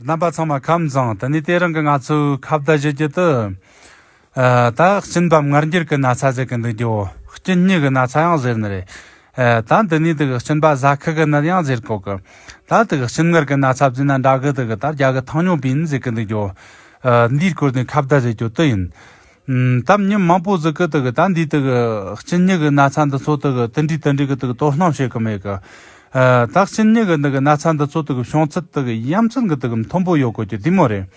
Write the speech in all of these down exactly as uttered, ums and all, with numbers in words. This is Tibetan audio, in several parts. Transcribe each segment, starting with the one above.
རྣམ་པ་ཚང་མ་ཁམས་བཟང་། དེ་ནས་དེ་རིང་གི་ང་ཚོའི་ཁ་བརྡ་བྱེད་རྒྱུ་དེ། ཨ། ད་གཅིན་པ་མངར་འགྱུར་གྱི་ན་ཚ་ཟེར་གི་འདུག་རྒྱུ། གཅིན་སྙི་གི་ན་ཚ་ཡང་ཟེར་ནི་རེད། ཨ། ད་འདི་ནས་དེ་གི་གཅིན་པ་ཟ་ཁུ་གི་ནད་ཡང་ཟེར་གོ་གི། ད་དེ་གི་གཅིན་མངར་གྱི་ན་ཚ་བཟོས་ན་འདྲ་གི། དེ་གི་ད་རྒྱ་གི་糖尿病ཟེར་གི་འདུག་རྒྱུ། ཨ། འདིའི་སྐོར་ནས་ཁ་བརྡ་བྱེད་རྒྱུ་དེ་ཡིན། ཨམ། ད་མི་མང་པོ་ཟིག་གིས་དེ་གི་ད་འདི་དེ་གི་གཅིན་སྙི་གི་ན་ཚ་འདི་ཚོ་དེ་གི་དེ་འདྲའི་དེ་འདྲའི་གི་དེ་གི་དོ་སྣང་བྱེད་གི་མེད་གི། ཨ། ད་གཅིན་སྙི་གི་འདི་གི་ན་ཚ་འདི་ཚོ་དེ་གི་བྱུང་ཚུལ་དེ་གི་ཡ་མཚན་གི་དེ་གི་མཐོན་པོ་ཡོད་གོ་རྒྱུ་དེ་མོ་རེད།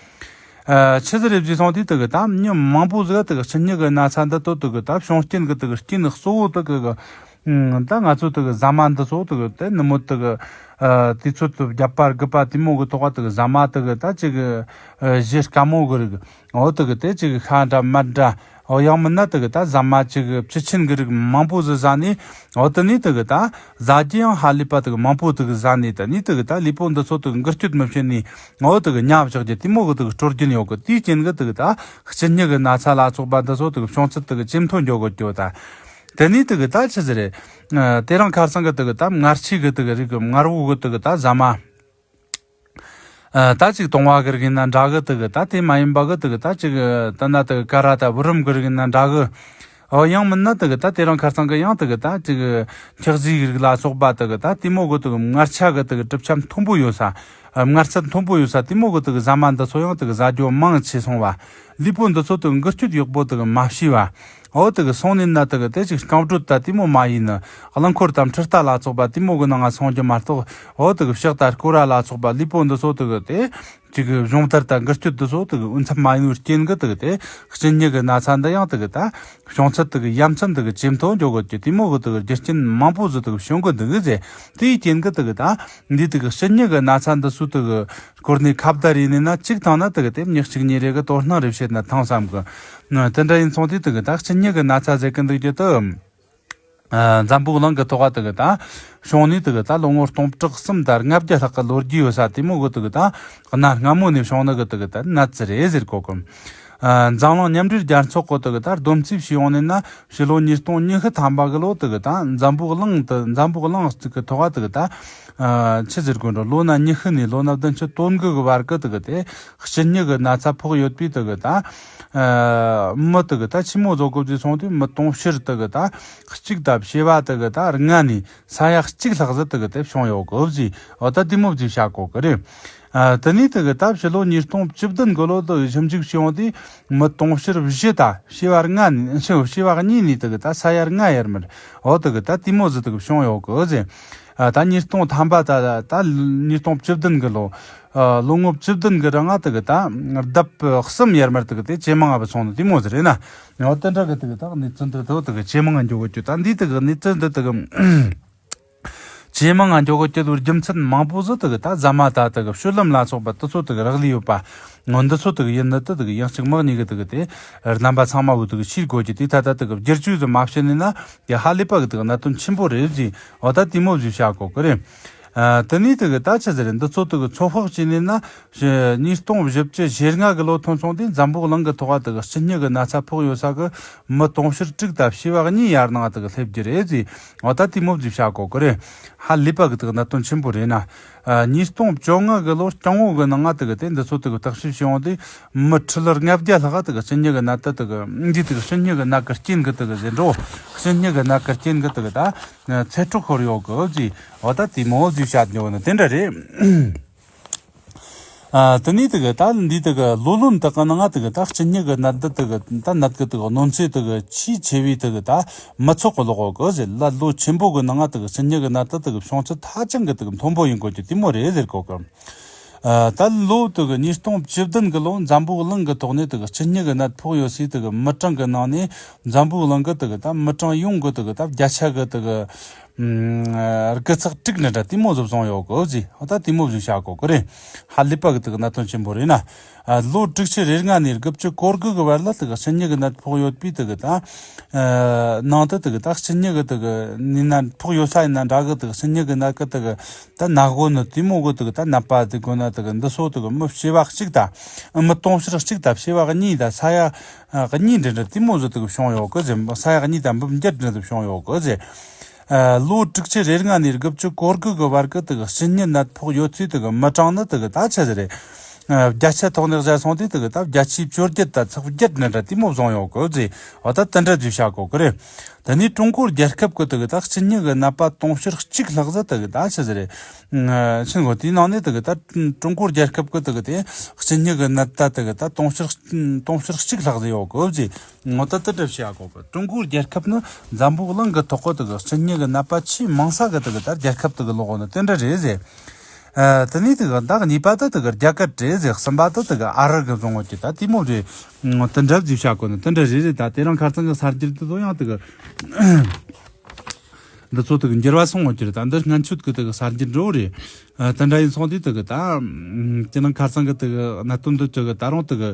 ཨ། ཆི་ཟིག་རེད་ཟེར་སོང་དུས་དེ་གི་ད་མི་མང་པོ་ཟིག་གིས་དེ་གི་གཅིན་སྙི་གི་ན་ཚ་འདི་དེ་དེ་གི་ད་བྱུང་རྐྱེན་གི་དེ་གི་རྐྱེན་གཙོ་བོ་དེ་གི་གི། ཨམ། ད་ང་ཚོ་དེ་གི་ཟ་མ་འདི་ཚོ་དེ་གི་དེ་ནུབ་མོ་དེ་གི། ཨ། དུས་ཚོད་དེ་བརྒྱབ་པ་རྒུད་པ་དེ་མོ་གི་ཐོག་ག་དེ་གི་ཟ་མ་དེ་གི་ད་ཅིག་གི། ཨ། ཞེ་དཀའ་མོ་གི་རིགས། འོ་དེ་གི་དེ་ཅིག་ཤ་འདྲ་མར་འདྲ། འོ་ཡང་མིན་ན་དེ་གི་ད་ཟ་མ་ཅིག་གི་ཕྱི་ཆིན་གི་རིགས་མང་པོ་ཟིག་ཟ་ནས། འོ་དེ་ནས་དེ་གི་ད་ཟ་རྒྱུ་ཡང་ཧ་ལས་པ་དེ་གི་མང་པོ་དེ་གི་ཟ་ནས། དེ་ནས་དེ་གི་ད་ལུས་པོ་འདི་ཚོ་དེ་གི་འགུལ་སྐྱོད་མི་བྱེད་ནས། འོ་དེ་གི་ཉམས་བཞག་རྒྱུ་དེ་མོ་གི་དེ་གི་སྲོལ་རྒྱུན་ཡོད་གི། དེའི་རྐྱེན་གི་དེ་གི་ད་གཅིན་སྙི་གི་ན་ཚ་ལ་སོགས་པ་འདི་ཚོ་དེ་གི་བྱུང་ཚུལ་དེ་གི་ཇེ་མཐོ་འགྱོ་གི་འགྱོ་ད། དེ་ནས་དེ་གི་ད་ཆི་ཟིག་རེད། ཨ། དེ་རིང་ཁ་སང་གི་དེ་གི་ད་མངར་ཆེ་གི་དེ་གི་རིགས་གི་མངར་བོ་གི་དེ་གི་ད་ཟ་མ། ཨ། ད་ཅིག་དུང་བ་གི་རིགས་ཡིན་ན་འདྲ་གི། དེ་གི་ད་དེ་མ་ཡིན་པ་གི་དེ་གི་ད་ཅིག་ད་ན་དེ་གི་ཀ་ར་ད་བུ་རམ་གི་རིགས་ཡིན་ན་འདྲ་གི། འོ་ཡང་མིན་ན་དེ་གི་ད་དེ་རིང་ཁ་སང་གི་ཡང་དེ་གི་ད་ཅིག་འཁྱག་ཟས་རིགས་ལ་སོགས་པ་དེ་གི་ད་དེ་མོ་གི་དེ་གི་མངར་ཆ་གི་དེ་གི་གྲུབ་ཆ་མཐོན་པོ་ཡོད་ས། ཨ། མངར་ཚད་མཐོན་པོ་ཡོད་ས་དེ་མོ་གི་དེ་གི་ཟ་མ་འདི་ཚོ་ཡང་དེ་གི་ཟ་རྒྱུ་མང་ཆེ་སོང་བ། ལུས་པོ་འདི་ཚོ་དེ་གི་འགུལ་སྐྱོད་ཡག་པོ་དེ་གི་མ་བྱས་བ། འོ་དེ་གི་སོང་ནས་ན་དེ་གི་དེ་ཅིག་རྐང་བྲོད་ད་དེ་མོ་མ་ཡིན་ནི། རླངས་འཁོར་དང་འཕྲུལ་རྟ་ལ་སོགས་པ་དེ་མོ་གི་ནང་ང་སོང་རྒྱུ་མ་གཏོགས། འོ་དེ་གི་ཕྱག་དང་སྐོར་ར་ལ་སོགས་པ་ལུས་པོ་འདི་ཚོ་དེ་གི་དེ་ཅིག་གི་སྦྱོང་བརྡར་དང་འགུལ་སྐྱོད་འདི་ཚོ་དེ་གི་འོས་འཚམ་མ་ཡིན་པའི་རྐྱེན་གི་དེ་གི་དེ་གཅིན་སྙི་གི་ན་ཚ་འདི་ཡང་དེ་གི་ད་བྱུང་ཚུལ་དེ་གི་ཡ་མཚན་དེ་གི་ཇེ་མཐོ་འགྱོ་གི་རྒྱུ་དེ་མོ་གི་དེ་གི་རྒྱུ་རྐྱེན་མང་པོ་ཟིག་དེ་གི་བྱུང་གི་འདུག་གི་ཟེར། དེའི་རྐྱེན་གི་དེ་གི་ད་འདི་དེ་གི་གཅིན་སྙི་གི་ན་ཚ་འདི་ཚོ་དེ་གི་སྐོར་ནས་ཁ་བརྡ་རེ་ནས་ན་གཅིག་བཏང་ན་དེ་གི་དེ་མི་གཅིག་གཉིས་རེ་གི་དོ་སྣང་རེ་བྱེད་ན་ཐང་བསམ་གི། དེ་འདྲ་ཡིན་སོང་དུས་དེ་གི་ད་གཅིན་སྙི་གི་ན་ཚ་ཟེར་གི་འདུག་རྒྱུ་དེ། ཨ། འཛམ་བུ་གླིང་གི་ཐོག་ག་དེ་གི་ད་བྱུང་ནས་དེ་གི་ད་ལོ་ངོ་སྟོང་ཕྲག་གསུམ་དང་ལྔ་བརྒྱ་ལྷག་གི་ལོ་རྒྱུས་ཡོད་ས་དེ་མོ་གི་དེ་གི་ད་གནའ་སྔ་མོ་ནས་བྱུང་ནི་གི་དེ་གི་ད་ནད་ཅིག་རེད་ཟེར་གོ་གི། ཨ། འཛམ་གླིང་མཉམ་འབྲེལ་རྒྱལ་ཚོགས་གི་དེ་གི་ད་སྡོམ་རྩིས་བྱས་ཡོང་ནས་ན། ཕྱི་ལོ་ཉིས་སྟོང་ཉི་ཤུ་ཐམ་པ་གི་ལོ་དེ་གི་ད་འཛམ་བུ་གླིང་དེ་འཛམ་བུ་གླིང་གི་ཐོག་ག་དེ་གི་ད། ཨ། ཆི་ཟེར་དགོས་འགྲོ། ལོ་ན་ཉི་ཤུ་ནས་ལོ་ན་བདུན་ཅུ་དོན་དགུ་གི་བར་གི་དེ་གི་དེ་གཅིན་སྙི་གི་ན་ཚ་ཕོག་ཡོད་པའི་དེ་གི་ད། ཨ། མི་དེ་གི་ད་ཆི་མོ་ཟིག་གོ་ཟེར་སོང་དུས་མི་དུང་ཕྱུར་དེ་གི་ད་གཅིག་དང་བྱེ་བ་དེ་གི་ད་ལྔ་ནས་ས་ཡ་གཅིག་ལྷག་ཟིག་དེ་གི་དེ་བྱུང་ཡོད་གི་ཟེར། འོ་ད་དེ་མོ་ཟིག་བཤད་གོ་གི་རེད། ཨ། དེ་ནས་དེ་གི་ད་ཕྱི་ལོ་ཉིས་སྟོང་བཅུ་བདུན་གི་ལོ་དེ་གི་ཞིབ་འཇུག་བྱས་ཡོང་དུས་མི་དུང་ཕྱུར་བཞི་དང་བྱེ་བ་ལྔ་ནས་བྱེ་བ་གཉིས་ནས་དེ་གི་ད་ས་ཡ་ལྔ་ཡར་མར། འོ་དེ་གི་ད་དེ་མོ་ཟིག་དེ་གི་བྱུང་ཡོད་གི་ཟེར། ཨ། ད་ཉིས་སྟོང་ཐམ་པ་ད་ད་ཉིས་སྟོང་བཅུ་བདུན་གི་ལོ། ཨ། ལོ་ངོ་བཅུ་བདུན་གི་རིང་ང་དེ་གི་ད་ལྡབ་གསུམ་ཡར་མར་དེ་གི་དེ་ཇེ་མང་ང་བུད་སོང་ནི་དེ་མོ་ཟིག་རེད་ན། འོ་དེ་འདྲ་གི་དེ་གི་ད་གནས་ཚུལ་འདི་དེ་གི་ཇེ་མང་ང་འགྱོ་གི་རྒྱུ། ད་འདི་དེ་གི་གནས་ཚུལ་འདི་དེ་གི་ཇེ་མང་ང་འགྱོ་གི་རྒྱུ་རྒྱུ་མཚན་མང་པོ་ཟིག་དེ་གི་ད་ཟ་མ་ད་དེ་གི་སྤྱོད་ལམ་ལ་སོགས་པ་དེ་ཚོ་དེ་གི་རག་ལས་ཡོད་པ། འོ་འདི་ཚོ་དེ་གི་ཡིན་ནི་དེ་དེ་གི་ཡང་གཅིག་མིན་གཉིས་གི་དེ་གི་དེ་རྣམ་པ་ཚང་མ་བོ་དེ་གི་ཤེས་དགོས་རྒྱུ། དེ་ད་ད་དེ་གི་བསྒྱུར་བཅོས་ཟིག་མ་བྱས་ནས་ན་དེ་ཧ་ལས་པ་གི་དེ་གི་གནད་དོན་ཆེན་པོ་རེད་ཟེར། འོ་ད་དེ་མོ་ཟིག་བཤད་གོ་གི་རེད། ཨ། དེ་ནས་དེ་གི་ད་ཆི་ཟེར་རེད། འདི་ཚོ་དེ་གི་ཚོད་དཔག་བྱས་ནས་ན། ཉིས་སྟོང་བཞི་བཅུ་ཞེ་ལྔ་གི་ལོ་ཐོན་སོང་དུས་འཛམ་བུ་གླིང་གི་ཐོག་ག་དེ་གི་གཅིན་སྙི་གི་ན་ཚ་ཕོག་ཡོད་ས་གི་མི་དུང་ཕྱུར་དྲུག་དང་བྱེ་བ་གཉིས་ཡར་ནང་དེ་གི་སླེབས་རྒྱུ་རེད་ཟེར། འོ་ད་དེ་མོ་ཟིག་བཤད་གོ་གི་རེད། ཧ་ལས་པ་གི་དེ་གི་གནད་དོན་ཆེན་པོ་རེད་ན། ཨ། ཉིས་སྟོང་བཅོ་ལྔ་གི་ལོ་སྤྱང་བོ་གི་ནང་ང་དེ་གི་དེ་འདི་ཚོ་དེ་གི་བརྟག་ཞིབ་བྱས་ཡོང་དུས་མི་ཁྲི་ལོར་ལྔ་བརྒྱ་ལྷག་ག་དེ་གི་གཅིན་སྙི་གི་ནད་དེ་དེ་གི་འདི་དེ་གི་གཅིན་སྙི་གི་ནད་གི་རྐྱེན་གི་དེ་གི་ཟེར་འགྲོ། གཅིན་སྙི་གི་ནད་གི་རྐྱེན་གི་དེ་གི་ད་ཚེ་སྲོག་ཤོར་ཡོད་གི་ཟེར། འོ་ད་དེ་མོ་ཟིག་བཤད་འདུག་ན་དེ་འདྲ་རེད། ཨ། དེ་ནས་དེ་གི་ད་འདི་དེ་གི་ལོ་ལོན་དག་གི་ནང་ང་དེ་གི་ད་གཅིན་སྙི་གི་ནད་འདི་དེ་གི་ད་ནད་གི་དེ་གི་གནོད་འཚེ་དེ་གི་ཆེས་ཆེ་བའི་དེ་གི་ད་མི་ཚོགས་གི་ལོག་གི་ཟེར་ལ། ལོ་ཆེན་པོ་གི་ནང་ང་དེ་གི་གཅིན་སྙི་གི་ནད་འདི་དེ་གི་བྱུང་ཚད་ཧ་ཅང་གི་དེ་གི་མཐོན་པོ་ཡིན་དགོས་རྒྱུ་དེ་མོ་རེད་ཟེར་གོ་གི། ཨ། ད་ལོ་དེ་གི་ཉིས་སྟོང་བཅུ་བདུན་གི་ལོ་འཛམ་བུ་གླིང་གི་ཐོག་ནས་དེ་གི་གཅིན་སྙི་གི་ནད་ཕོག་ཡོད་སའི་དེ་གི་མི་གྲངས་གི་ནང་ནས་འཛམ་བུ་གླིང་གི་དེ་གི་ད་མི་གྲངས་ཡོངས་གི་དེ་གི་ད་བརྒྱ་ཆ་གི་དེ་གི་ཨ། དགུ་ཚེག་དྲུག་ནི་འདྲ་དེ་མོ་ཟིག་བཟུང་ཡོད་གི་ཟེར། ད་དེ་མོ་ཟིག་བཤད་གོ་གི་རེད། ཧ་ལས་པ་གི་དེ་གི་གནད་དོན་ཆེན་པོ་རེད་ན། ཨ། ལོ་དྲུག་ཅུ་རེ་ལྔ་ནས་དགུ་བཅུ་གོ་དགུ་གི་བར་ལ་དེ་གི་གཅིན་སྙི་གི་ནད་ཕོག་ཡོད་པའི་དེ་གི་ད། ཨ། ནང་དུ་དེ་གི་ད་གཅིན་སྙི་གི་དེ་གི་ནི་ན་ཕོག་ཡོད་ས་ཡིན་ན་འདྲ་གི། དེ་གི་གཅིན་སྙི་གི་ནད་གི་དེ་གི་ད་ན་གོ་ནི་དེ་མོ་གི་དེ་གི་ད་ནད་པ་དེ་གོ་ན་དེ་གི་འདི་ཚོ་དེ་གི་མི་བྱེ་བ་གཅིག་ད་མི་དུང་ཕྱུར་གཅིག་ད་བྱེ་བ་གཉིས་ད་ས་ཡ་གཉིས་འདྲ་འདྲ་དེ་མོ་ཟིག་དེ་གི་བྱུང་ཡོད་གི་ཟེར། ས་ཡ་གཉིས་ད་འབུམ་བརྒྱད་འདྲ་དེ་བྱུང་ཡོད་གི་ཟེར། ཨ། ལོ་དྲུག་ཅུ་རེ་ལྔ་ནས་དགུ་བཅུ་གོ་དགུ་གི་བར་གི་དེ་གི་གཅིན་སྙི་ནད་ཕོག་ཡོད་ཚུལ་དེ་གི་མི་གྲངས་ནི་དེ་གི་ད་ཆི་ཟིག་རེད། བརྒྱ་ཆ་ཐོག་ནས་བཞག་སོང་དུས་དེ་གི་ད་བརྒྱ་ཆའི་བཅོ་བརྒྱད་དང་ཚེག་བརྒྱད་ནི་འདྲ་དེ་མོ་བཟུང་ཡོད་གི་ཟེ། འོ་ད་དེ་འདྲ་ཟིག་བྱ་དགོས་གི་རེད། དེ་ནས་ཀྲུང་གོ་རྒྱལ་ཁབ་གི་དེ་གི་ད་གཅིན་སྙི་གི་ནད་པ་དུང་ཕྱུར་གཅིག་ལྷག་ཟིག་དེ་གི་ད་ཆི་ཟིག་རེད། ཕྱིན་གོ་དེའི་ནང་ནས་དེ་གི་ད་ཀྲུང་གོ་རྒྱལ་ཁབ་གི་དེ་གི་དེ་གཅིན་སྙི་གི་ནད་པ་དེ་གི་ད་དུང་ཕྱུར་དུང་ཕྱུར་གཅིག་ལྷག་ཟིག་ཡོད་གི་ཟེ། འོ་ད་དེ་འདྲ་བྱ་དགོས་གི། ཀྲུང་གོ་རྒྱལ་ཁབ་ནི་འཛམ་བུ་གླིང་གི་ཐོག་གི་དེ་གི་གཅིན་སྙི་གི་ནད་པ་ཆེས་མང་ས་གི་དེ་གི་ད་རྒྱལ་ཁབ་དེ་གི་ལོག་ནི་དེ་འདྲ་རེད་ཟེ། ཨ། དེ་ནས་དེ་གི་ད་གཉིས་པ་ད་དེ་གི་རྒྱ་གར་རེད་ཟེ། གསུམ་པ་ད་དེ་གི་ཨ་རི་གི་བཟུང་ཡོད་གི། ད་དེ་མོ་རེད། དེ་འདྲ་ཟིག་བྱ་དགོས་ནི་དེ་འདྲ་རེད་ཟེ། ད་དེ་རིང་ཁ་སང་གི་གསར་འགྱུར་དེ་ཚོ་ཡང་དེ་གི་འདི་ཚོ་དེ་གི་འགྱུར་བ་སོང་ཡོད་གི་རེད། ད་འདི་སྔོན་ཆད་གི་དེ་གི་གསར་འགྱུར་འདྲ་བོ་རེད། ཨ། དེ་འདྲ་ཡིན་སོང་དུས་དེ་གི་ད་དེ་རིང་ཁ་སང་གི་དེ་གི་གནད་དོན་འདི་ཚོ་གི་ད་རུང་དེ་གི་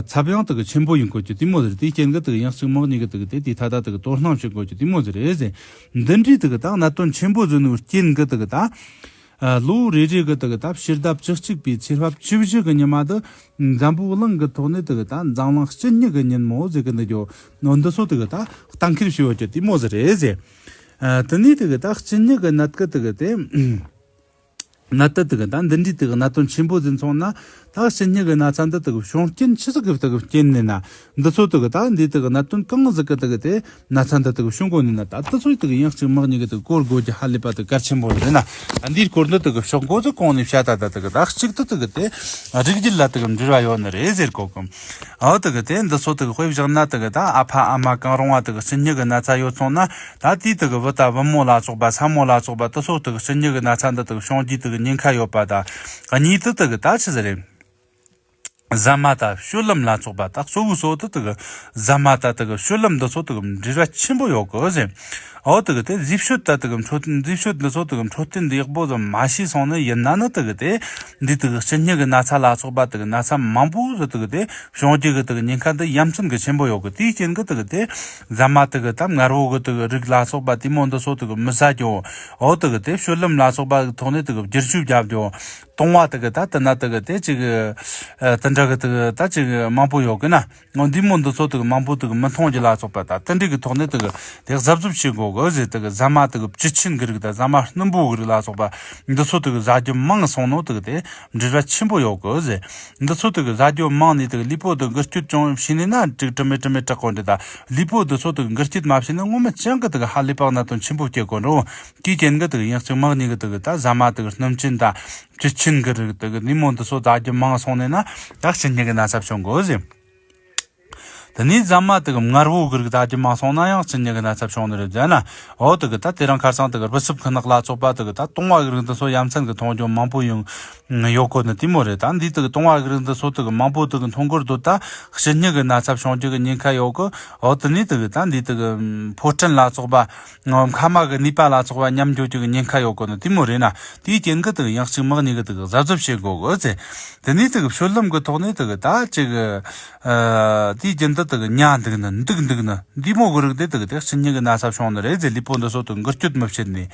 ཚབས་ཡང་དེ་གི་ཆེན་པོ་ཡིན་དགོས་གི་དེ་མོ་རེད། དེའི་རྐྱེན་གི་དེ་གི་ཡང་གཅིག་མིན་གཉིས་གི་དེ་གི་དེ་དེ་ད་ད་དེ་གི་དོ་སྣང་བྱེད་དགོས་གི་དེ་མོ་ཟིག་རེད་ཟེ། འདི་འདྲའི་དེ་གི་ད་གནད་དོན་ཆེན་པོ་ཟིག་ནི་རྐྱེན་གི་དེ་གི་ད། ཨ། ལོ་རེ་རེ་གི་དེ་གི་ད་ཕྱི་ཟླ་བཅུ་གཅིག་པའི་ཚེས་པ་བཅུ་བཞི་གི་ཉི་མ་དེ་འཛམ་བུ་གླིང་གི་ཐོག་ནས་དེ་གི་ད་འཛམ་གླིང་གཅིན་སྙི་གི་ཉིན་མོ་ཟེར་གི་འདུག་གི། འོ་འདི་ཚོ་དེ་གི་ད་གཏན་འཁེལ་བྱས་ཡོད་གི་དེ་མོ་ཟིག་རེད་ཟེ། ཨ། དེ་ནས་དེ་གི་ད་གཅིན་སྙི་གི་ནད་གི་དེ་གི་དེ་ནད་དེ་དེ་གི་ད་འདི་འདྲའི་དེ་གི་གནད་དོན་ཆེན་པོ་ཟིག་སོང་ན། ད་གཅིན་སྙི་གི་ན་ཚ་འདི་དེ་གི་བྱུང་རྐྱེན་ཆི་ཟིག་གི་དེ་གི་རྐྱེན་ནས་ན། འདི་ཚོ་དེ་གི་ད་འདི་དེ་གི་གནད་དོན་གང་ཟིག་གི་དེ་གི་དེ་ན་ཚ་འདི་དེ་གི་བྱུང་གོ་ནི་ན། ད་འདི་ཚོ་དེ་གི་ཡང་གཅིག་མིན་གཉིས་གི་དེ་གི་གོ་དགོས་རྒྱུ་ཧ་ལས་པ་དེ་གལ་ཆེན་པོ་རེད་ན། ད་འདིའི་སྐོར་འདི་དེ་གི་ཕྱོགས་འགོ་ཚོ་གོང་ནས་བཤད། ད་ད་དེ་གི་ད་གཅིག་ཏུ་དེ་གི་དེ་རིགས་རྒྱུད་ལ་དེ་གི་འབྲེལ་བ་ཡོད་ནི་རེད་ཟེར་གོ་གི། འོ་དེ་གི་དེ་འདི་ཚོ་དེ་གི་དཔེ་བཞག་ན་དེ་གི་ད་ཨ་ཕ་ཨ་མ་གང་རུང་བ་དེ་གི་གཅིན་སྙི་གི་ན་ཚ་ཡོད་སོང་ན། ད་དེའི་དེ་གི་བུ་དང་བུ་མོ་ལ་སོགས་པ་ཚ་མོ་ལ་སོགས་པ་དེ་ཚོ་དེ་གི་གཅིན་སྙི་གི་ན་ཚ་འདི་དེ་གི་བྱུང་རྒྱུའི་དེ་གི་ཉེན་ཁ་ཡོད་པ་དང་། གཉིས་དེ་དེ་གི་ད་ཆི་ཟིག་རེད། ཟ་མ་དང་སྤྱོད་ལམ་ལ་སོགས་པ་ད་གཙོ་བོའི་སོ་དེ་དེ་གི་ཟ་མ་དང་དེ་གི་སྤྱོད་ལམ་འདི་ཚོ་དེ་གི་འབྲེལ་བ་ཆེན་པོ་ཡོད་གི་ཟེར། འོ་དེ་གི་དེ་ཟས་སྤྱོད་ད་དེ་གི་འཕྲོད་ཟས་སྤྱོད་འདི་ཚོ་དེ་གི་འཕྲོད་བསྟེན་འདི་ཡག་པོ་ཟིག་མ་བྱས་སོང་ནི་ཡིན་ན་ནི་དེ་གི་དེ་འདི་དེ་གི་གཅིན་སྙི་གི་ན་ཚ་ལ་སོགས་པ་དེ་གི་ན་ཚ་མང་པོ་ཟིག་དེ་གི་དེ་བྱུང་རྒྱུ་གི་དེ་གི་ཉེན་ཁ་འདི་ཡ་མཚན་གི་ཆེན་པོ་ཡོད་གི། དེའི་རྐྱེན་གི་དེ་གི་དེ་ཟ་མ་དེ་གི་ད་མངར་བོ་གི་དེ་གི་རིགས་ལ་སོགས་པ་དེ་མོ་འདི་ཚོ་དེ་གི་མི་ཟ་རྒྱུ། འོ་དེ་གི་དེ་སྤྱོད་ལམ་ལ་སོགས་པ་གི་ཐོག་ནས་དེ་གི་བསྒྱུར་བཅོས་རྒྱབ་རྒྱུ། བཏུང་བ་དེ་གི་ད་དེ་ན་དེ་གི་དེ་ཅིག་གི་ཨ། དེ་འདྲ་གི་དེ་གི་ད་ཅིག་མང་པོ་ཡོད་གི་ན། འོ་འདི་མོ་འདི་ཚོ་དེ་གི་མང་པོ་དེ་གི་མི་འཐུང་རྒྱུ་ལ་སོགས་པ་ད་དེ་འདྲ་གི་ཐོག་ནས་དེ་གི་དེ་གཟབ་གཟབ་བྱེད་དགོས་གི་ཟེར། དེ་གི་ཟ་མ་དེ་གི་བཅུད་ཆེན་གི་རིགས་དང་ཟ་མ་སྣུམ་པོ་གི་རིགས་ལ་སོགས་པ་འདི་ཚོ་དེ་གི་ཟ་རྒྱུ་མང་སོང་ནོ་དེ་གི་དེ་འབྲེལ་བ་ཆེན་པོ་ཡོད་གི་ཟེར། འདི་ཚོ་དེ་གི་ཟ་རྒྱུ་མང་ནས་དེ་གི་ལུས་པོ་དེ་འགུལ་སྐྱོད་ཅུང་བྱས་ནས་ན་ཅིག་དྲི་མེད་དྲི་མེད་དྲག་གོ་འདི་ད། ལུས་པོ་འདི་ཚོ་དེ་གི་འགུལ་སྐྱོད་མ་བྱས་ན་ངོ་མ་ཅང་གི་དེ་གི་ཧ་ལས་པ་གནད་དོན་ཆེན་པོ་སྐྱེ་གོ་འགྲོ། དེའི་རྐྱེན་གི་དེ་གི་ཡང་གཅིག་མིན་གཉིས་གི་དེ་གི་ད་ཟ་མ་དེ་གི་སྣུམ་ཆེན་དང་བཅུད་ཆེན་གི་རིགས་དེ་གི་ནི་མོ་འདི་ཚོ་ཟ་རྒྱུ་མང་སོང་ནས་ན་ད་གཅིན་སྙི་གི་ན་ཚ་བྱུང་གོ་ཟེར། དེ་ནས་ཟ་མ་དེ་གི་མངར་བོ་གི་རིགས་ཟ་རྒྱུ་མང་སོང་ན་ཡང་གཅིན་སྙི་གི་ན་ཚ་བྱུང་ནི་རེད་ཟེར་ན། འོ་དེ་གི་ད་དེ་རིང་ཁ་སང་དེ་གི་རི་སིབ་ཁུ་ནག་ལ་སོགས་པ་དེ་གི་ད་བཏུང་བ་གི་རིགས་འདི་ཚོ་ཡ་མཚན་གི་འཐུང་རྒྱུ་མང་པོ་ཡོང་ཡོད་གོ་ནི་དེ་མོ་རེད། ད་འདི་དེ་གི་བཏུང་བ་གི་རིགས་འདི་ཚོ་དེ་གི་མང་པོ་དེ་གི་འཐུང་གི་འདུག་ད་གཅིན་སྙི་གི་ན་ཚ་བྱུང་རྒྱུ་གི་ཉེན་ཁ་ཡོད་གི། འོ་དེ་ནས་དེ་གི་ད་འདི་དེ་གི་ཕོ་བྲང་ལ་སོགས་པ། ངོ་མཁལ་མ་གི་ནུས་པ་ལ་སོགས་པ་ཉམས་འགྱོ་རྒྱུ་གི་ཉེན་ཁ་ཡོད་གོ་ནི་དེ་མོ་རེད་ན། དེའི་རྐྱེན་གི་དེ་གི་ཡང་གཅིག་མིན་གཉིས་གི་དེ་གི་གཟབ་གཟབ་བྱེད་དགོས་གི་ཟེར། དེ་ནས་དེ་གི་སྤྱོད་ལམ་གི་ཐོག་ནས་དེ་གི་ད་ཅིག་གི་ཨ། དེའི་རྐྱེན་དེ་དེ་གི་ཉལ་འདུག་ནི་འདུག་འདུག་ནི་འདི་མོ་གི་རིགས་དེ་དེ་གི་དེ་གཅིན་སྙི་གི་ན་ཚ་བྱུང་ནི་རེད་ཟེར། ལུས་པོ་འདི་ཚོ་དེ་གི་འགུལ་སྐྱོད་མི་བྱེད་ནི།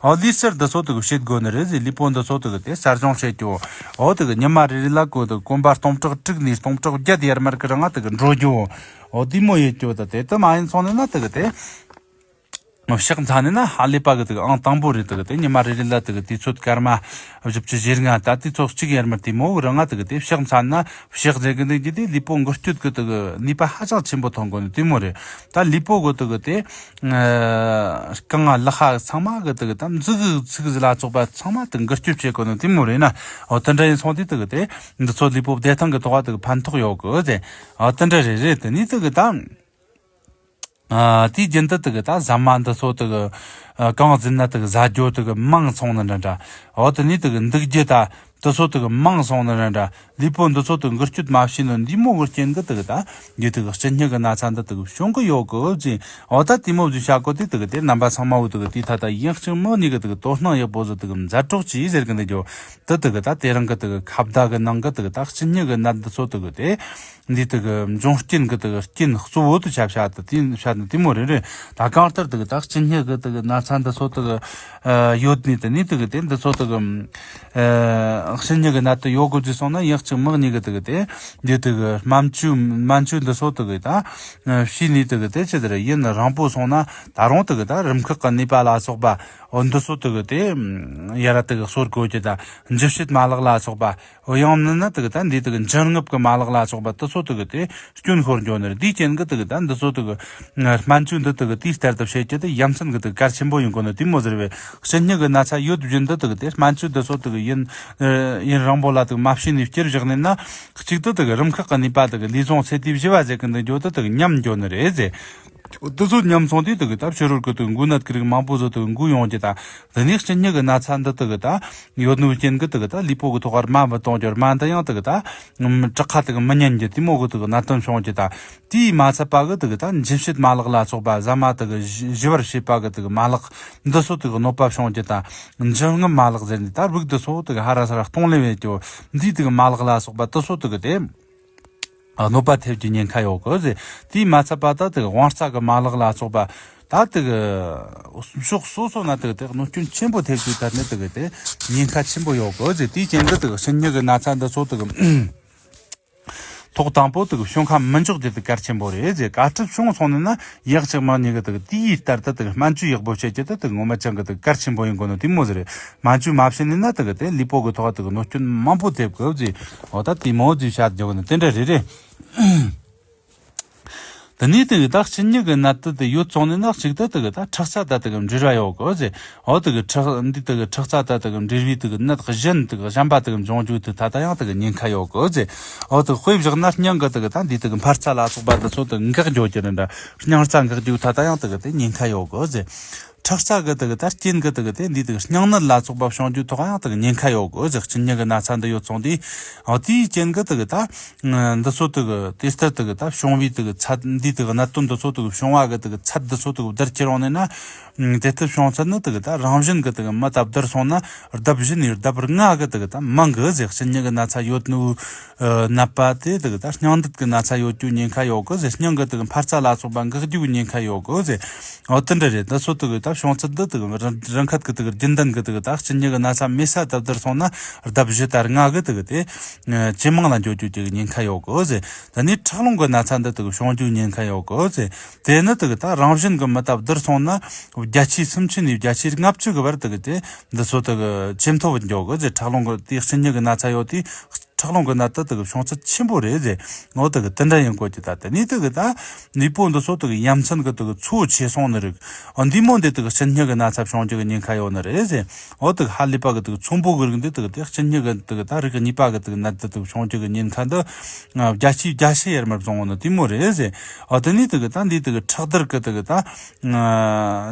འོ་ལུས་རྩལ་འདི་ཚོ་དེ་གི་བྱེད་དགོས་ནི་རེད་ཟེར། ལུས་པོ་འདི་ཚོ་དེ་གི་དེ་གསར་སྦྱོང་བྱེད་རྒྱུ། འོ་དེ་གི་ཉི་མ་རེ་རེ་ལ་གོ་དེ་གི་གོམ་པ་སྟོང་ཕྲག་དྲུག་ནས་སྟོང་ཕྲག་བརྒྱད་ཡར་མར་གི་རིང་ང་དེ་གི་འགྲོ་རྒྱུ། འོ་དེ་མོ་ཡེད་རྒྱུ། ད་དེ་དེ་མ་ཡིན་སོང་ནི་ན་དེ་གི་དེ། ཕྱག་འཚལ་ནས་ན་ཧ་ལས་པ་གི་དེ་གི་ཨང་དང་པོ་རེད། དེ་གི་དེ་ཉི་མ་རེ་རེ་ལ་དེ་གི་དུས་ཚོད་སྐར་མ་བཞི་བཅུ་ཞེ་ལྔ། ད་དུས་ཚོད་གཅིག་ཡར་མར་དེ་མོ་གི་རིང་ང་དེ་གི་དེ་ཕྱག་འཚལ་ན་ཕྱག་རྫས་གི་འདི་གི་དེ་ལུས་པོ་འགུལ་སྐྱོད་གི་དེ་གི་ནུས་པ་ཧ་ཅང་ཆེན་པོ་ཐོན་གོ་ནི་དེ་མོ་རེད། ད་ལུས་པོ་གི་དེ་གི་དེ་རྐང་ལག་ཁ་ཚང་མ་གི་དེ་གི་ད་མཛུ་གུ་ཚིགས་ཟིག་ལ་སོགས་པ་ཚང་མ་དེ་འགུལ་སྐྱོད་བྱེད་གོ་ནི་དེ་མོ་རེད་ན། འོ་དེ་འདྲ་ཡིན་སོང་དུས་དེ་གི་དེ་འདི་ཚོ་ལུས་པོ་བདེ་ཐང་གི་ཐོག་དེ་གི་ཕན་ཐོགས་ཡོད་གི་ཟེར། འོ་དེ་འདྲ་རེད། རེད། དེ་ནས་དེ་གི་ད། ཨ། དེའི་རྒྱུན་དུ་དེ་གི་ད་ཟ་མ་འདི་ཚོ་དེ་གི་ཨ། གང་ཟིན་ན་དེ་གི་ཟ་རྒྱུ་དེ་གི་མང་སོང་ནི་འདྲ་འདྲ། འོ་དེ་ནས་དེ་གི་འདུག་རྒྱུ་ད་དེ་ཚོ་དེ་གི་མང་སོང་ནི་འདྲ་འདྲ། ལུས་པོ་འདི་ཚོ་དེ་གི་འགུལ་སྐྱོད་མ་བྱས་ནི་འདི་མོ་གི་རྐྱེན་གི་དེ་གི་ད་འདི་དེ་གི་གཅིན་སྙི་གི་ན་ཚ་འདི་དེ་གི་བྱུང་གི་ཡོད་གི་ཟེར། འོ་ད་དེ་མོ་ཟིག་བྱ་དགོས་དེ་དེ་གི་དེ་རྣམ་པ་ཚང་མ་བོ་དེ་གི་དེ་ད་ད་ཡང་གཅིག་མིན་གཉིས་གི་དེ་གི་དོ་སྣང་ཡག་པོ་ཟིག་དེ་གི་མཛད་རོགས་གྱིས་ཟེར་གི་འདུག་རྒྱུ། དེ་དེ་གི་ད་དེ་རིང་གི་དེ་གི་ཁ་བརྡ་གི་ནང་གི་དེ་གི་ད་གཅིན་སྙི་གི་ནད་འདི་ཚོ་དེ་གི་དེ། འདི་དེ་གི་འབྱུང་རྐྱེན་གི་དེ་གི་རྐྱེན་གཙོ་བོ་དེ་ཆ་བྱ་དེ་དེ་བྱ་དེ་དེ་མོ་རེད། རེད། ད་གང་ལྟར་དེ་གི་ད་གཅིན་སྙི་གི་དེ་གི་ན་ཚ་འདི་ཚོ་དེ་གི་ཨ། ཡོད་ནི་དེ་ནི་དེ་གི་དེ་འདི་ཚོ་དེ་གི་ཨ། གཤིན་སྙི་གི་ནད་དེ་ཡོད་དགོས་ཀྱི་སོང་ན། ཡང་གཅིག་མི་གཉིས་གི་དེ་གི་དེ་འདི་དེ་གི་སྨན་བཅོས་སྨན་བཅོས་འདི་ཚོ་དེ་གི་ད་བྱས་ནས་དེ་གི་དེ་ཅི་ཟེར་ཡུན་རིང་པོ་སོང་ན། ད་རུང་དེ་གི་ད་རིམས་ཁག་གི་ནུས་པ་ལ་སོགས་པ། འོ་འདི་ཚོ་དེ་གི་དེ་ཡར་ར་དེ་གི་གསོ་དགོས་ཀྱི། ད་འཇུ་བྱེད་མ་ལག་ལ་སོགས་པ། འོ་ཡང་མིན་ན་དེ་གི་ད་འདི་དེ་གི་འབྱིན་རྔུབ་གི་མ་ལག་ལ་སོགས་པ་དེ་ཚོ་དེ་གི་དེ་སྐྱོན་ཤོར་འགྱོ་ནི་རེད། དེའི་རྐྱེན་གི་དེ་གི་ད་འདི་ཚོ་དེ་གི་སྨན་བཅོས་འདི་དེ་གི་དེའི་ལྟར་དུ་བྱེད་རྒྱུ་དེ་ཡ་མཚན་གི་དེ་གལ་ཆེན་པོ་ཡིན་དགོས་ནི་དེ་མོ་ཟེར་བས། གཤིན་སྙི་གི་ན་ཚ་ཡོད་བཞིན་དུ་དེ་གི་དེ་སྨན་བཅོས་འདི་ཚོ་དེ་གི་ཡུན་ཡུན་རིང་པོ་ལ་དེ་གི་མ་བྱས་ནས་བསྐྱུར་བཞག་ནས་ན། གཅིག་ཏུ་དེ་གི་རིམས་ཁག་གི་ནུས་པ་དེ་གི་ལུས་ཟུངས་ཚེ་དུས་བཞི་བ་ཟེར་གི་འདི་འགྱོ་དུ་དེ་གི་ཉམས་འགྱོ་ནི་རེད་ཟེར། འདི་ཚོ་ཉམས་སོང་དུས་དེ་གི་ད་ཕྱི་རོལ་གི་དེ་གི་འགོས་ནད་ཀྱི་རིགས་མང་པོ་ཚོ་དེ་གི་འགོས་ཡོང་རྒྱུ་དང་། དེ་ནས་གཤིན་སྙི་གི་ན་ཚ་འདི་དེ་གི་ད་ཡོད་ནོ་རྐྱེན་གི་དེ་གི་ད་ལུས་པོ་གི་ཐོག་གར་རྨ་མི་གཏོང་རྒྱུ། རྨ་འདི་ཡང་དེ་གི་ད་ཨམ་དྲག་ཁ་དེ་གི་མི་ཉན་རྒྱུ་དེ་མོ་གི་དེ་གི་གནད་དོན་བྱུང་རྒྱུ་དང་། དེས་མ་ཚད་པ་གི་དེ་གི་ད་འཇུ་བྱེད་མ་ལག་ལ་སོགས་པ། ཟ་མ་དེ་གི་བཞུ་བཞུ་བར་བྱེད་པ་གི་དེ་གི་མ་ལག་འདི་ཚོ་དེ་གི་གནོད་པ་བྱུང་རྒྱུ་དང་། འབྱིན་རྔུབ་མ་ལག་ཟེར་ནས་ད་རིགས་འདི་ཚོ་དེ་གི་ཧ་ར་ས་ར་གཏོང་ལེན་བྱེད་རྒྱུ། འདིའི་དེ་གི་མ་ལག་ལ་སོགས་པ་དེ་ཚོ་དེ་གི་དེ་གནོད་པ་ཐེབས་རྒྱུ་ཉེན་ཁ་ཡོད་གི་ཟེར། དེས་མ་ཚད་པ་ད་དེ་གི་དབང་རྩ་གི་མ་ལག་ལ་སོགས་པ། ད་དེ་གི་ཕྱོགས་སོ་སོ་ན་དེ་གི་དེ་གནོད་སྐྱོན་ཆེན་པོ་ཐེབས་རྒྱུའི་ཐད་ནས་དེ་གི་དེ་ཉེན་ཁ་ཆེན་པོ་ཡོད་གི་ཟེར། དེའི་རྐྱེན་གི་དེ་གི་གཤིན་སྙི་གི་ན་ཚ་འདི་ཚོ་དེ་གི་ཐོག་དང་པོ་དེ་གི་བྱུང་ཁ་མི་འཇོག་རྒྱུ་དེ་གལ་ཆེན་པོ་རེད་ཟེར། ག་ཚོད་བྱུང་སོང་ནས་ན་ཡག་ཅིག་མ་ཉེས་གི་དེ་གི་དེའི་ལྟར་དུ་དེ་གི་སྨན་བཅོས་ཡག་པོ་བྱེད་རྒྱུ་དེ་དེ་གི་ངོ་མ་ཅང་གི་དེ་གི་གལ་ཆེན་པོ་ཡིན་དགོས་ནོ་དེ་མོ་ཟེར། སྨན་བཅོས་མ་བྱས་ནས་ན་དེ་གི་དེ་ལུས་པོ་གི་ཐོག་དེ་གི་གནོད་སྐྱོན་མང་པོ་ཐེབས་གི་ཟེར། འོ་ད་དེ་མོ་ཟེར་བཤད་རྒྱུ་གི་ནི་དེ་འདྲ་རེད་རེད། དེ་ནས་དེ་གི་ད་གཤིན་སྙི་གི་ནད་དེ་དེ་ཡོད་སོང་ནས་ན་གཅིག་ཏུ་དེ་གི་ད་ཁྲག་རྩ་ད་དེ་གི་འབྲེལ་བ་ཡོད་གི་ཟེར། འོ་དེ་གི་ཁྲག་འདི་དེ་གི་ཁྲག་རྩ་ད་དེ་གི་འབྲེལ་བའི་དེ་གི་ནད་གཞན་དེ་གི་གཞན་པ་དེ་གི་འབྱུང་རྒྱུ་དེ་ད་ད་ཡང་དེ་གི་ཉེན་ཁ་ཡོད་གི་ཟེར། འོ་དེ་གི་དཔེ་བཞག་ན་སྙིང་གི་དེ་གི་ད་འདི་དེ་གི་འཕར་རྩ་ལ་སོགས་པ་དེ་ཚོ་དེ་འགག་འགྱོ་རྒྱུ་རེད་འདྲ། སྙིང་རྩ་འགག་རྒྱུ་ད་ད་ཡང་དེ་གི་དེ་ཉེན་ཁ་ཡོད་གི་ཟེར། ཁྲག་རྩ་གི་དེ་གི་ད་རྐྱེན་གི་དེ་གི་དེ་འདི་དེ་གི་སྙིང་ནད་ལ་སོགས་པ་བྱུང་རྒྱུ་ཐོག་ཡང་དེ་གི་ཉེན་ཁ་ཡོད་གི་ཟེར། གཤིན་སྙི་གི་ན་ཚ་འདི་ཡོད་སོང་དུས། འོ་དེའི་རྐྱེན་གི་དེ་གི་ད་འདི་ཚོ་དེ་གི་དེ་ལྟར་དེ་གི་ད་བྱུང་བའི་དེ་གི་ཚད། འདི་དེ་གི་གནད་དོན་འདི་ཚོ་དེ་གི་བྱུང་བ་གི་དེ་གི་ཚད་འདི་ཚོ་དེ་གི་བསྡུར་ཁྱེར་ཡོང་ནས་ན། དེ་ལྟར་བྱུང་ཚད་ནི་དེ་གི་ད་རང་བཞིན་གི་དེ་གི་མི་ད་བསྡུར་སོང་ན་ལྡབ་བཞི་ནས་ལྡབ་ལྔ་གི་དེ་གི་ད་མང་གི་ཟེར། གཤིན་སྙི་གི་ན་ཚ་ཡོད་ནོ་ནད་པ་དེ་དེ་གི་ད་སྙིང་འདུས་གི་ན་ཚ་ཡོད་རྒྱུ་ཉེན་ཁ་ཡོད་གི་ཟེར། སྙིང་གི་དེ་གི་འཕར་རྩ་ལ་སོགས་པ་འགག་རྒྱུ་ཉེན་ཁ་ཡོད་གི་ཟེར། འོ་དེ་འདྲ་རེད། འདི་ཚོ་དེ་གི་ད་བྱུང་ཚད་འདི་དེ་གི་རང་རང་ཁ་གི་དེ་གི་རྒྱུན་ལྡན་གི་དེ་གི་ད་གཤིན་སྙི་གི་ན་ཚ་མེད་ས་ད་བསྡུར་སོང་ན་ལྡབ་བཞི་ད་ལྔ་གི་དེ་གི་དེ་ཇེ་མང་ལ་འགྱོ་རྒྱུ་དེ་གི་ཉེན་ཁ་ཡོད་གི་ཟེར། དེ་ནས་ཁྲག་རླུང་གི་ན་ཚ་འདི་དེ་གི་བྱུང་རྒྱུ་ཉེན་ཁ་ཡོད་གི་ཟེར། དེ་ནི་དེ་གི་ད་རང་བཞིན་གི་མི་ད་བསྡུར་སོང་ན་བརྒྱ་ཆའི་སུམ་ཅུ་ནས་བརྒྱ་ཆའི་ལྔ་བཅུ་གི་བར་དེ་གི་དེ་འདི་ཚོ་དེ་གི་ཇེ་མཐོ་བར་འགྱོ་གི་ཟེར། ཁྲག་རླུང་གི་དེ་གཤིན་སྙི་གི་ན་ཚ་ཡོད་དེ། ཁྲག་རླུང་གི་ནད་དེ་དེ་གི་བྱུང་ཚད་ཆེན་པོ་རེད་ཟེར། འོ་དེ་གི་དེ་འདྲ་ཡིན་དགོས་ཀྱི། ད་དེ་ནས་དེ་གི་ད་ལུས་པོ་འདི་ཚོ་དེ་གི་ཡ་མཚན་གི་དེ་གི་ཚོ་ཆེ་སོང་ནི་རིགས། འོ་འདི་མོ་འདི་དེ་གི་གཤིན་སྙི་གི་ན་ཚ་བྱུང་རྒྱུ་གི་ཉེན་ཁ་ཡོད་ནི་རེད་ཟེར། འོ་དེ་གི་ཧ་ལས་པ་གི་དེ་གི་ཚོན་པོ་གི་རིགས་འདི་དེ་གི་དེ་གཤིན་སྙི་གི་དེ་གི་ད་རིགས་གཉིས་པ་གི་དེ་གི་ནད་དེ་དེ་གི་བྱུང་རྒྱུ་གི་ཉེན་ཁ་འདི་བརྒྱ་ཆའི་བརྒྱ་ཆ་ཡར་མར་བཟུང་བ་ནི་དེ་མོ་རེད་ཟེར། འོ་དེ་ནས་དེ་གི་ད་འདི་དེ་གི་ཁྲག་དར་གི་དེ་གི་ད་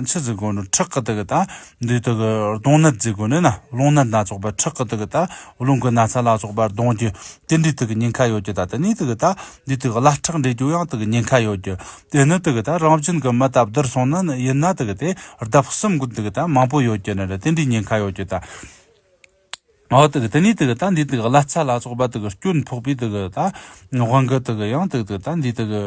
ཆི་ཟེར་དགོས་ནོ། ཁྲག་གི་དེ་གི་ད་འདི་དེ་གི་རྡུང་ནད་ཟེར་དགོས་ནི་ན། རླུང་ནད་སྣ་ཚོགས་པ། ཁྲག་གི་དེ་གི་ད་རླུང་གི་ན་ཚ་ལ་སོགས་པ་རྡུང་རྒྱུ་དེ་འདྲའི་དེ་གི་ཉེན་ཁ་ཡོད་ཀྱི། ད་དེ་ནས་དེ་གི་ད་འདི་དེ་གི་བླ་ཁྲག་འདྲེ་རྒྱུ་ཡང་དེ་གི་ཉེན་ཁ་ཡོད་ཀྱི། དེ་ནི་དེ་གི་ད་རང་བཞིན་གི་མི་ད་བསྡུར་སོང་ན་ཡིན་ན་དེ་གི་དེ་ལྡབ་གསུམ་གི་དེ་གི་ད་མང་པོ་ཡོད་ཀྱི་ནི་རེད། དེ་འདྲའི་ཉེན་ཁ་ཡོད་ཀྱི་ད། འོ་དེ་གི་དེ་ནས་དེ་གི་ད་འདི་དེ་གི་ལྷ་ཚ་ལ་སོགས་པ་དེ་གི་སྐྱོན་ཕོག་པའི་དེ་གི་ད་དབང་གི་དེ་གི་ཡང་དེ་གི་ད་འདི་དེ་གི་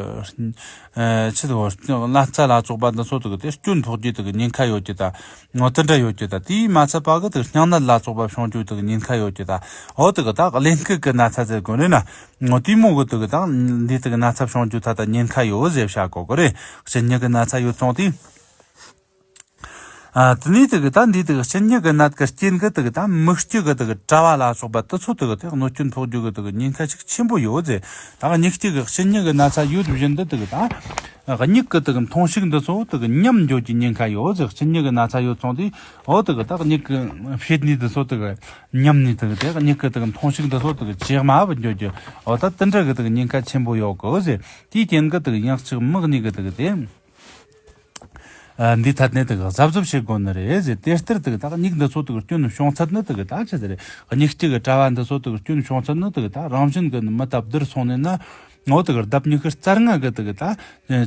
ཨ་ཆི་དེ་གི་ལྷ་ཚ་ལ་སོགས་པ་འདི་ཚོ་དེ་གི་དེ་སྐྱོན་ཕོག་རྒྱུ་དེ་གི་ཉེན་ཁ་ཡོད་ཀྱི་ད། འོ་དེ་འདྲ་ཡོད་ཀྱི་ད། དེས་མ་ཚད་པ་གི་དེ་གི་སྙིང་ནད་ལ་སོགས་པ་བྱུང་རྒྱུ་དེ་གི་ཉེན་ཁ་ཡོད་ཀྱི་ད། འོ་དེ་གི་ད་གླེན་ལྐུགས་གི་ན་ཚ་ཟེར་དགོས་ནི་ན། འོ་དེ་མོ་གི་དེ་གི་ད་འདི་དེ་གི་ན་ཚ་བྱུང་རྒྱུ་ད་ད་ཉེན་ཁ་ཡོད་ཟེར་བྱ་གོ་གི་རེད། གཤིན་སྙི་གི་ན་ཚ་ཡོད་སོང་དུས། ཨ་དེ་ནས་དེ་གི་ད་འདི་དེ་གི་གཤིན་སྙི་གི་ནད་གི་རྐྱེན་གི་དེ་གི་ད་མིག་ལྕེ་གི་དེ་གི་དྲ་བ་ལ་སོགས་པ་དེ་ཚོ་དེ་གི་དེ་གནོད་སྐྱོན་ཕོག་རྒྱུ་གི་དེ་གི་ཉེན་ཁ་ཞིག་ཆེན་པོ་ཡོད་ཟེར། ད་མིག་ལྕེ་གི་གཤིན་སྙི་གི་ན་ཚ་ཡོད་བཞིན་དུ་དེ་གི་ད་མིག་གི་དེ་གི་མཐོང་ཤུགས་འདི་ཚོ་དེ་གི་ཉམས་འགྱོ་རྒྱུ་ཉེན་ཁ་ཡོད་ཟེར། གཤིན་སྙི་གི་ན་ཚ་ཡོད་སོང་དུས་འོ་དེ་གི་ད་མིག་གི་ཕྱེད་ནི་འདི་ཚོ་དེ་གི་ཉམས་ནི་དེ་གི་དེ་མིག་གི་དེ་གི་མཐོང་ཤུགས་འདི་ཚོ་དེ་གི་ཇེ་དམའ་བུད་འགྱོ་རྒྱུ། འོ་ད་དེ་འདྲ་གི་དེ་གི་ཉེན་ཁ་ཆེན་པོ་ཡོད་གི་ཟེར། དེའི་རྐྱེན་གི་དེ་གི་ཡང་གཅིག་མིག་གཉིས་གི་དེ་གི་དེ། ཨ་འདི་ཐད་ནས་དེ་གི་གཟབ་གཟབ་བྱེད་དགོས་ནི་རེད་ཟེར། དེ་ལྟར་དེ་གི་ད་མིག་འདི་ཚོ་དེ་གི་སྐྱོན་བྱུང་ཚད་ནི་དེ་གི་ད་ཆི་ཟེར། མིག་ལྕེ་གི་དྲ་བ་འདི་ཚོ་དེ་གི་སྐྱོན་བྱུང་ཚད་ནི་དེ་གི་ད་རང་བཞིན་གི་མི་ད་བསྡུར་སོང་ནས་ན། ངོ་དེ་གི་ལྡབ་ཉི་ཤུ་རྩ་ལྔ་གི་དེ་གི་ད་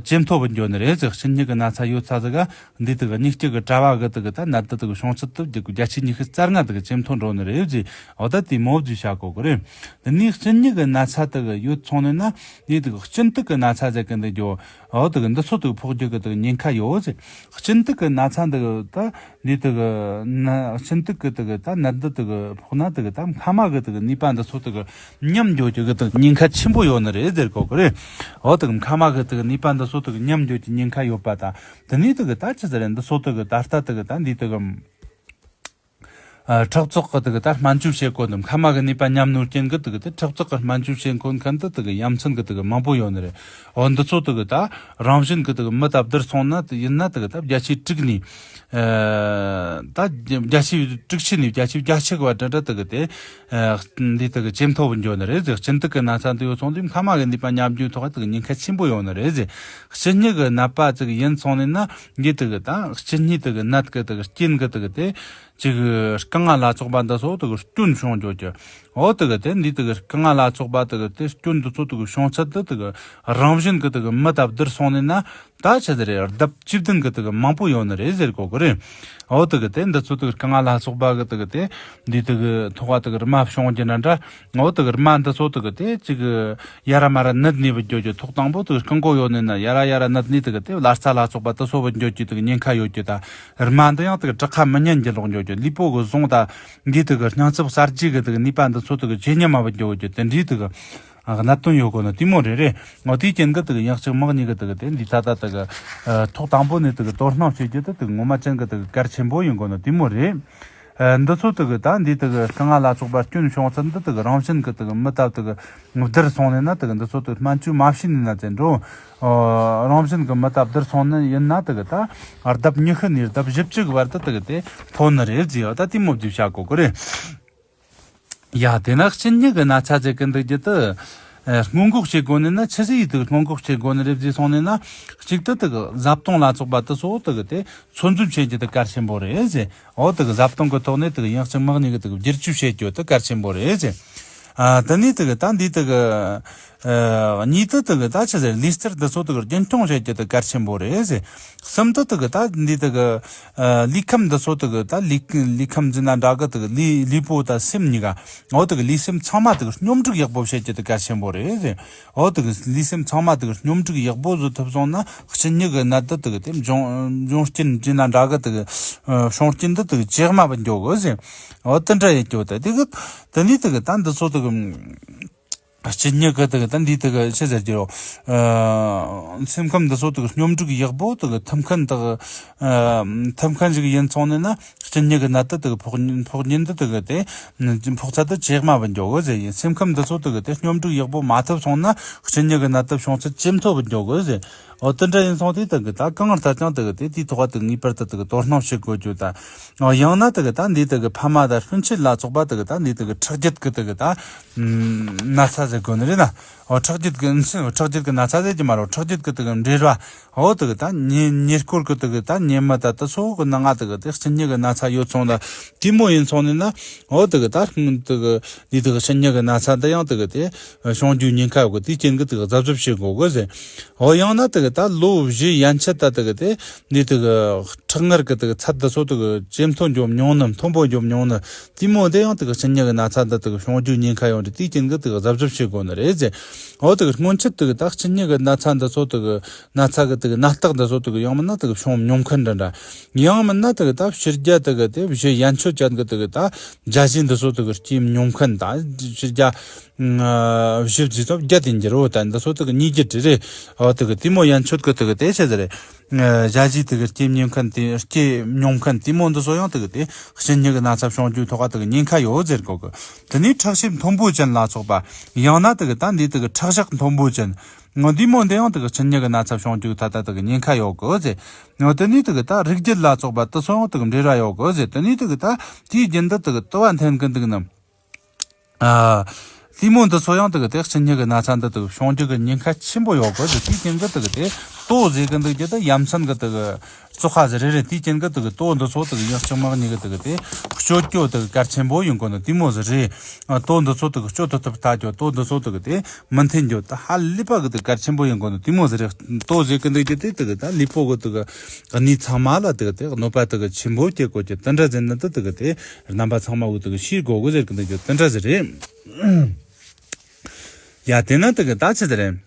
ཇེ་མཐོ་བུད་འགྱོ་ནི་རེད་ཟེར། གཅིན་སྙི་གི་ན་ཚ་ཡོད་ཚ་ཟིག་ག་འདི་དེ་གི་སྙིགས་སྐྱི་གི་གྲྭ་བ་གི་དེ་གི་ད་ནད་དེ་དེ་གི་བྱུང་ཚད་དེ་བརྒྱུད་གི་བརྒྱ་ཆའི་ཉི་ཤུ་རྩ་ལྔ་དེ་གི་ཇེ་མཐོ་འགྲོ་ནི་རེད་ཟེར། འོ་ད་དེ་མོ་བརྗོད་བྱ་གོ་གི་རེད། དེ་ནས་གཅིན་སྙི་གི་ན་ཚ་དེ་གི་ཡོད་སོང་ནི་ན་འདི་དེ་གི་གཅིན་ཐིགས་གི་ན་ཚ་ཟེར་གི་འདི་འགྱོ། འོ་དེ་གི་འདི་ཚོ་དེ་གི་ཕོག་རྒྱུ་གི་དེ་གི་ཉེན་ཁ་ཡོད་ཟེར། གཅིན་ཐིགས་གི་ན་ཚ་འདི་གི་ད་འདི་དེ་གི་ན་གཅིན་ཐིགས་གི་དེ་གི་ད་ནད་འདི་དེ་གི་ཕོག་ན་དེ་གི་ད་མཁལ་མ་གི་དེ་གི་ནུས་པ་འདི་ཚོ་དེ་གི་ཉམས་འགྱོ་རྒྱུ་གི་དེ་གི་ཉེན་ཁ་ཆེན་པོ་ཡོད་ནི་རེད་ཟེར་གོ་གི་རེད། འོ་དེ་གི་མཁལ་མ་གི་དེ་གི་ནུས་པ་འདི་ཚོ་དེ་གི་ཉམས་འགྱོ་རྒྱུ་ཉེན་ཁ་ཡོད་པ་དང་། དེ་ནས་དེ་གི་ད་ཅི་ཟེར་རེད། འདི་ཚོ་དེ་གི་ད་ལྟ་དེ་གི་ད་འདི་དེ་གི་ཨ་ཁྲག་བཙོག་གི་དེ་གི་ད་སྨན་བཅོས་བྱེད་དགོས་འདུག་མཁལ་མ་གི་ནུས་པ་ཉམས་ནོ་རྐྱེན་གི་དེ་གི་དེ་ཁྲག་བཙོག་གི་སྨན་བཅོས་བྱེད་མཁན་མཁན་དེ་དེ་གི་ཡ་མཚན་གི་དེ་གི་མང་པོ་ཡོད་ནི་རེད། འོ་འདི་ཚོ་དེ་གི་ད་རང་བཞིན་གི་དེ་གི་མི་ད་བསྡུར་སོང་ན་དེ་ཡིན་ན་དེ་གི་ད་བརྒྱ་ཆའི་དྲུག་ནས་ཨ་ད་བརྒྱ་ཆའི་དྲུག་ཅུ་ནས་བརྒྱ་ཆའི་བརྒྱད་ཅུ་གི་བར་འདྲ་འདྲ་དེ་གི་དེ་ཨ་འདི་དེ་གི་ཇེ་མཐོ་བུད་འགྱོ་ནི་རེད་ཟེར། གཅིན་ཐིགས་གི་ན་ཚ་འདི་ཡོད་སོང་དུས་མཁལ་མ་གི་ནུས་པ་ཉམས་རྒྱུའི་ཐོག་དེ་གི་ཉེན་ཁ་ཆེན་པོ་ཡོད་ནི་རེད་ཟེར། གཅིན་སྙི་གི་ནད་པ་ཅིག་ཡིན་སོང་ནི་ན་འདི་དེ་གི་ད་གཅིན་སྙི་དེ་གི་ནད་གི་དེ་གི་རྐྱེན་གི་དེ་གི་དེ་ཅིག་རྐང་ལག་སོགས་པ་འདི་ཚོ་དེ་གི་སྐྱོན་བྱུང་འགྱོ་རྒྱུ། འོ་དེ་གི་དེ་འདི་དེ་གི་རྐང་ལག་སོགས་པ་དེ་གི་དེ་སྐྱོན་འདི་ཚོ་དེ་གི་བྱུང་ཚད་དེ་དེ་གི་རང་བཞིན་གི་དེ་གི་མི་ད་བསྡུར་སོང་ནི་ན་ད་ཆི་ཟེར་རེད། ལྡབ་བཅུ་བདུན་གི་དེ་གི་མང་པོ་ཡོད་ནི་རེད་ཟེར་གོ་གི་རེད། འོ་དེ་གི་དེ་འདི་ཚོ་དེ་གི་རྐང་ལག་སོགས་པ་གི་དེ་གི་དེ་འདི་དེ་གི་ཐོག་བ་དེ་གི་རྨ་བྱུང་རྒྱུ་འདྲ་འདྲ། འོ་དེ་གི་རྨ་འདི་ཚོ་དེ་གི་དེ་ཅིག་ཡ་ར་མ་ར་ནད་ནི་བུད་འགྱོ་རྒྱུ། ཐོག་དང་པོ་དེ་གི་རྐང་མགོ་ཡོད་ནི་ན་ཡ་ར་ཡ་ར་ནད་ནི་དེ་གི་དེ་ལར་ས་ལ་སོགས་པ་དེ་ཚོ་བུད་འགྱོ་རྒྱུ་དེ་གི་ཉེན་ཁ་ཡོད་རྒྱུ་ད། རྨ་འདི་ཡང་དེ་གི་བྲག་ཁ་མི་ཉན་རྒྱུ་ལོག་འགྱོ་རྒྱུ། ལུས་པོ་གི་ཟུངས་ད་འདི་དེ་གི་སྙིང་རྩིབས་གསར་བརྗེ་གི་དེ་གི་ནུས་པ་འདི་ཚོ་དེ་གི་ཇེ་ཉམས་མ་བུད་འགྱོ་རྒྱུ་དེ་འདྲའི་དེ་གི་གནད་དོན་ཡོད་གོ་ནི་དེ་མོ་རེད་རེད། འོ་དེའི་རྐྱེན་གི་དེ་གི་ཡང་གཅིག་མག་གཉིས་གི་དེ་གི་དེ་འདི་ད་ད་དེ་གི་ཐོག་དང་པོ་ནས་དེ་གི་དོ་སྣང་བྱེད་རྒྱུ་དེ་དེ་གི་ངོ་མ་ཅན་གི་དེ་གི་གལ་ཆེན་པོ་ཡིན་གོ་ནི་དེ་མོ་རེད། ཨ་འདི་ཚོ་དེ་གི་ད་འདི་དེ་གི་རྐང་ལག་སོགས་པ་སྐྱོན་བྱུང་ཚད་འདི་དེ་གི་རང་བཞིན་གི་དེ་གི་མི་ད་དེ་གི་བསྡུར་སོང་ནས་ན་དེ་གི་འདི་ཚོ་དེ་སྨན་བཅོས་མ་བྱས་ནས་ན་ཙེ་འགྲོ། ཨ་རང་བཞིན་གི་མི་ད་བསྡུར་སོང་ནི་ཡིན་ན་དེ་གི་ད་ལྡབ་ཉི་ཤུ་ནས་ལྡབ་བཞི་བཅུ་གི་བར་དུ་དེ་གི་དེ་མཐོ་ནི་རེད་ཟེར་ཡོད། ད་དེ་མོ་བརྗོད་བྱ་གོ་གི་རེད། ཡ་དེ་ན་གཅིན་སྙི་གི་ན་ཚ་ཟེར་གི་འདུག་རྒྱུ་དེ། ཨ་སྔོན་འགོག་བྱེད་དགོས་ནི་ན་ཆི་ཟིག་ཡིས་དེ་གི་སྔོན་འགོག་བྱེད་དགོས་ནི་རེད་ཟེར་སོང་ནི་ན། གཅིག་ཏུ་དེ་གི་བཟའ་བཏུང་ལ་སོགས་པ་དེ་ཚོ་དེ་གི་དེ་ཚོད་འཛིན་བྱེད་རྒྱུ་དེ་གལ་ཆེན་པོ་རེད་ཟེར། འོ་དེ་གི་བཟའ་བཏུང་གི་ཐོག་ནས་དེ་གི་ཡང་གཅིན་མག་གཉིས་གི་དེ་གི་བསྒྱུར་བཅོས་བྱེད་རྒྱུ་དེ་གལ་ཆེན་པོ་རེད་ཟེར། ཨ་དེ་ནས་དེ་གི་ད་འདི་དེ་གི་ཨ་གཉིས་དེ་དེ་གི་ད་ཆི་ཟེར། ལུས་རྩལ་འདི་ཚོ་དེ་གི་རྒྱུན་འཁྱོངས་བྱེད་རྒྱུ་དེ་གལ་ཆེན་པོ་རེད་ཟེར། གསུམ་དེ་དེ་གི་ད་འདི་དེ་གི་ཨ་ལུས་ཁམས་འདི་ཚོ་དེ་གི་ད་ལུས་ལུས་ཁམས་འཛིན་ན་འདྲ་གི་དེ་གི་ལུས་ལུས་པོ་དང་སེམས་གཉིས་ཀ། འོ་དེ་གི་ལུས་སེམས་ཚང་མ་དེ་གི་སྙོམས་སྒྲིག་ཡག་པོ་བྱེད་རྒྱུ་དེ་གལ་ཆེན་པོ་རེད་ཟེར། འོ་དེ་གི་ལུས་སེམས་ཚང་མ་དེ་གི་སྙོམས་སྒྲིག་ཡག་པོ་བཟོ་ཐུབ་སོང་ན་གཅིན་སྙི་གི་ནད་དེ་དེ་གི་དེ་འབྱུང་འབྱུང་རྐྱེན་འཛིན་ན་འདྲ་གི་དེ་གི་ཨ་བྱུང་རྐྱེན་དེ་དེ་གི་ཇེ་དམའ་བུད་འགྱོ་གི་ཟེར། འོ་དེ་འདྲ་ཡིན་རྒྱུ་དེ་དེ་གི་དེ་ནས་དེ་གི་ད་འདི་ཚོ་དེ་གི་གཅིན་སྙི་གི་དེ་གི་ད་འདི་དེ་གི་ཆི་ཟེར་རྒྱུ་རོ། ཨ་སེམས་ཁམས་འདི་ཚོ་དེ་གི་སྙོམས་སྒྲིག་ཡག་པོ་དེ་གི་ཐུབ་མཁན་དེ་གི་ཨ་ཐུབ་མཁན་ཞིག་ཡིན་སོང་ནི་ན་གཅིན་སྙི་གི་ནད་དེ་དེ་གི་ཕོག་ཕོག་ཉེན་དེ་དེ་གི་དེ་ཕོག་ཚད་དེ་ཇེ་དམའ་བུད་འགྱོ་གི་ཟེར། ཡིན་སེམས་ཁམས་འདི་ཚོ་དེ་གི་དེ་སྙོམས་སྒྲིག་ཡག་པོ་མ་ཐུབ་སོང་ན་གཅིན་སྙི་གི་ནད་དེ་བྱུང་ཚད་ཇེ་མཐོ་བུད་འགྱོ་གི་ཟེར། འོ་དེ་འདྲ་ཡིན་སོང་དུས་དེ་གི་ད་གང་ལྟར་ཀྱང་དེ་གི་དེ་དེའི་ཐོག་དེ་གི་ངེས་པར་དུ་དེ་གི་དོ་སྣང་བྱེད་དགོས་རྒྱུ་ད། འོ་ཡང་ན་དེ་གི་ད་འདི་དེ་གི་ཕ་མ་དང་སྤུན་མཆེད་ལ་སོགས་པ་དེ་གི་ད་འདི་དེ་གི་ཁྲག་རྒྱུད་གི་དེ་གི་ད་ན་ཚ་ཟེར་དགོས་ནི་རེད་ན། འོ་ཁྲག་རྒྱུད་གི་ཁྲག་རྒྱུད་གི་ན་ཚ་ཟེར་གྱི་མ་རེད། ཁྲག་རྒྱུད་གི་དེ་གི་འབྲེལ་བ། འོ་དེ་གི་ད་ཉེ་ཉེ་སྐོར་གི་དེ་གི་ད་ཉེ་མི་ད་དེ་ཚོ་གི་ནང་ང་དེ་གི་དེ་གཅིན་སྙི་གི་ན་ཚ་ཡོད་སོང་ད་དེ་མོ་ཡིན་སོང་ནི་ན། འོ་དེ་གི་ད་དེ་གི་འདི་དེ་གི་གཅིན་སྙི་གི་ན་ཚ་འདི་ཡང་དེ་གི་དེ་བྱུང་རྒྱུའི་ཉེན་ཁ་ཡོད་གི། དེའི་རྐྱེན་གི་དེ་གི་གཟབ་གཟབ་བྱེད་དགོས་གི་ཟེར། འོ་ཡང་ན་དེ་གི་ད་ལོ་བཞི་ཡན་ཆད་ད་དེ་གི་དེ་འདི་དེ་གི་ཁྲག་ངར་གི་དེ་གི་ཚད་འདི་ཚོ་དེ་གི་ཇེ་མཐོ་འགྱོ་མྱོང་ནི་མཐོན་པོ་འགྱོ་མྱོང་ནི་དེ་མོ་འདི་ཡང་དེ་གི་གཅིན་སྙི་གི་ན་ཚ་འདི་དེ་གི་བྱུང་རྒྱུའི་ཉེན་ཁ་ཡོད་རེད། དེའི་རྐྱེན་གི་དེ་གི་གཟབ་གཟབ་བྱེད་དགོས་ནི་རེད་ཟེར། འོ་དེ་གི་སྔོན་ཆད་དེ་གི་ད་གཅིན་སྙི་གི་ན་ཚ་འདི་ཚོ་དེ་གི་ན་ཚ་གི་དེ་གི་ནད་རྟགས་འདི་ཚོ་དེ་གི་ཡང་མིན་ན་དེ་གི་བྱུང་མྱོང་མཁན་འདྲ་འདྲ། ཡང་མིན་ན་དེ་གི་ད་ཕྱི་རྒྱལ་དེ་གི་དེ་བཞི་ཡན་ཆོད་ཅན་གི་དེ་གི་ད་བརྒྱ་ཆའི་འདི་ཚོ་དེ་གི་སྐྱེས་མྱོང་མཁན་ད་ཕྱི་རྒྱལ་ཨ་བཞི་བརྒྱ་དེ་འགྱུར་བོ་ད་འདི་ཚོ་དེ་གི་ཉིས་བརྒྱ་དེ་རེད། འོ་དེ་གི་དེ་མོ་ཡན་ཆོད་གི་དེ་གི་དེ་ཆི་ཟེར་རེད། ཨ་བརྒྱ་ཆའི་དེ་གི་སྐྱེས་མྱོང་མཁན་དེ་སྐྱེས་མྱོང་མཁན་དེ་མོ་འདི་ཚོ་ཡང་དེ་གི་དེ་གཅིན་སྙི་གི་ན་ཚ་བྱུང་རྒྱུའི་ཐོག་ག་དེ་གི་ཉེན་ཁ་ཡོད་ཟེར་གོ་གི། དེ་ནས་ཁྲག་ཤེད་མཐོན་པོ་ཅན་ལ་སོགས་པ། ཡང་ན་དེ་གི་ད་འདི་དེ་གི་ཁྲག་ཞག་མཐོན་པོ་ཅན། ང་འདི་མོ་འདི་ཡང་དེ་གི་གཅིན་སྙི་གི་ན་ཚ་བྱུང་རྒྱུའི་ཐ་ད་དེ་གི་ཉེན་ཁ་ཡོད་གི་ཟེར། ང་དེ་ནས་དེ་གི་ད་རིགས་རྒྱུད་ལ་སོགས་པ་དེ་ཚོ་ཡང་དེ་གི་འབྲེལ་བ་ཡོད་གི་ཟེར། དེ་ནས་དེ་གི་ད་དེའི་རྒྱུན་དུ་དེ་གི་དུ་བ་འཐེན་གི་འདུག་ནམ། ཨ། དེ་མོ་འདི་ཚོ་ཡང་དེ་གི་དེ་གཅིན་སྙི་གི་ན་ཚ་འདི་དེ་གི་བྱུང་རྒྱུ་གི་ཉེན་ཁ་ཆེན་པོ་ཡོད་གི་ཟེར། དེའི་རྐྱེན་གི་དེ་གི་དེ་ལྟོ་ཟེར་གི་འདུག་རྒྱུ་དེ་ཡ་མཚན་གི་དེ་གི་ བཙོག་ཁ་ཟིག་རེད་རེད། དེའི་རྐྱེན་གྱིས་དེ་གི་ལྟོ་འདི་ཚོ་དེ་གི་ཡང་གཅིག་མིན་གཉིས་གི་དེ་གི་དེ་སྤྱོད་རྒྱུ་དེ་གི་གལ་ཆེན་པོ་ཡིན་དགོས་ནི་དེ་མོ་ཟིག་རེད། ཨ། ལྟོ་འདི་ཚོ་དེ་གི་སྤྱོད་ཐུབ་ཐུབ་ལྟ་རྒྱུ། ལྟོ་འདི་ཚོ་དེ་གི་དེ་མི་འཐེན་རྒྱུ་དེ་ཧ་ལས་པ་གི་དེ་གལ་ཆེན་པོ་ཡིན་དགོས་ནི་དེ་མོ་ཟིག་རེད། ལྟོ་ཟེར་གི་འདུག་རྒྱུ་དེ་དེ་གི་ད་ལུས་པོ་གི་དེ་གི་གནས་ཚང་མ་ལ་དེ་གི་དེ་གནོད་པ་དེ་གི་ཆེན་པོ་སྐྱེལ་དགོས་རྒྱུ་དེ་འདྲ་ཟིག་ནི་དེ་དེ་གི་དེ་རྣམ་པ་ཚང་མ་གི་དེ་གི་ཤེས་དགོས་གི་ཟེར་གི་འདུག་རྒྱུ་དེ་འདྲ་ཟིག་རེད། ཡ། དེ་ན་དེ་གི་ད་ཆི་ཟིག་རེད།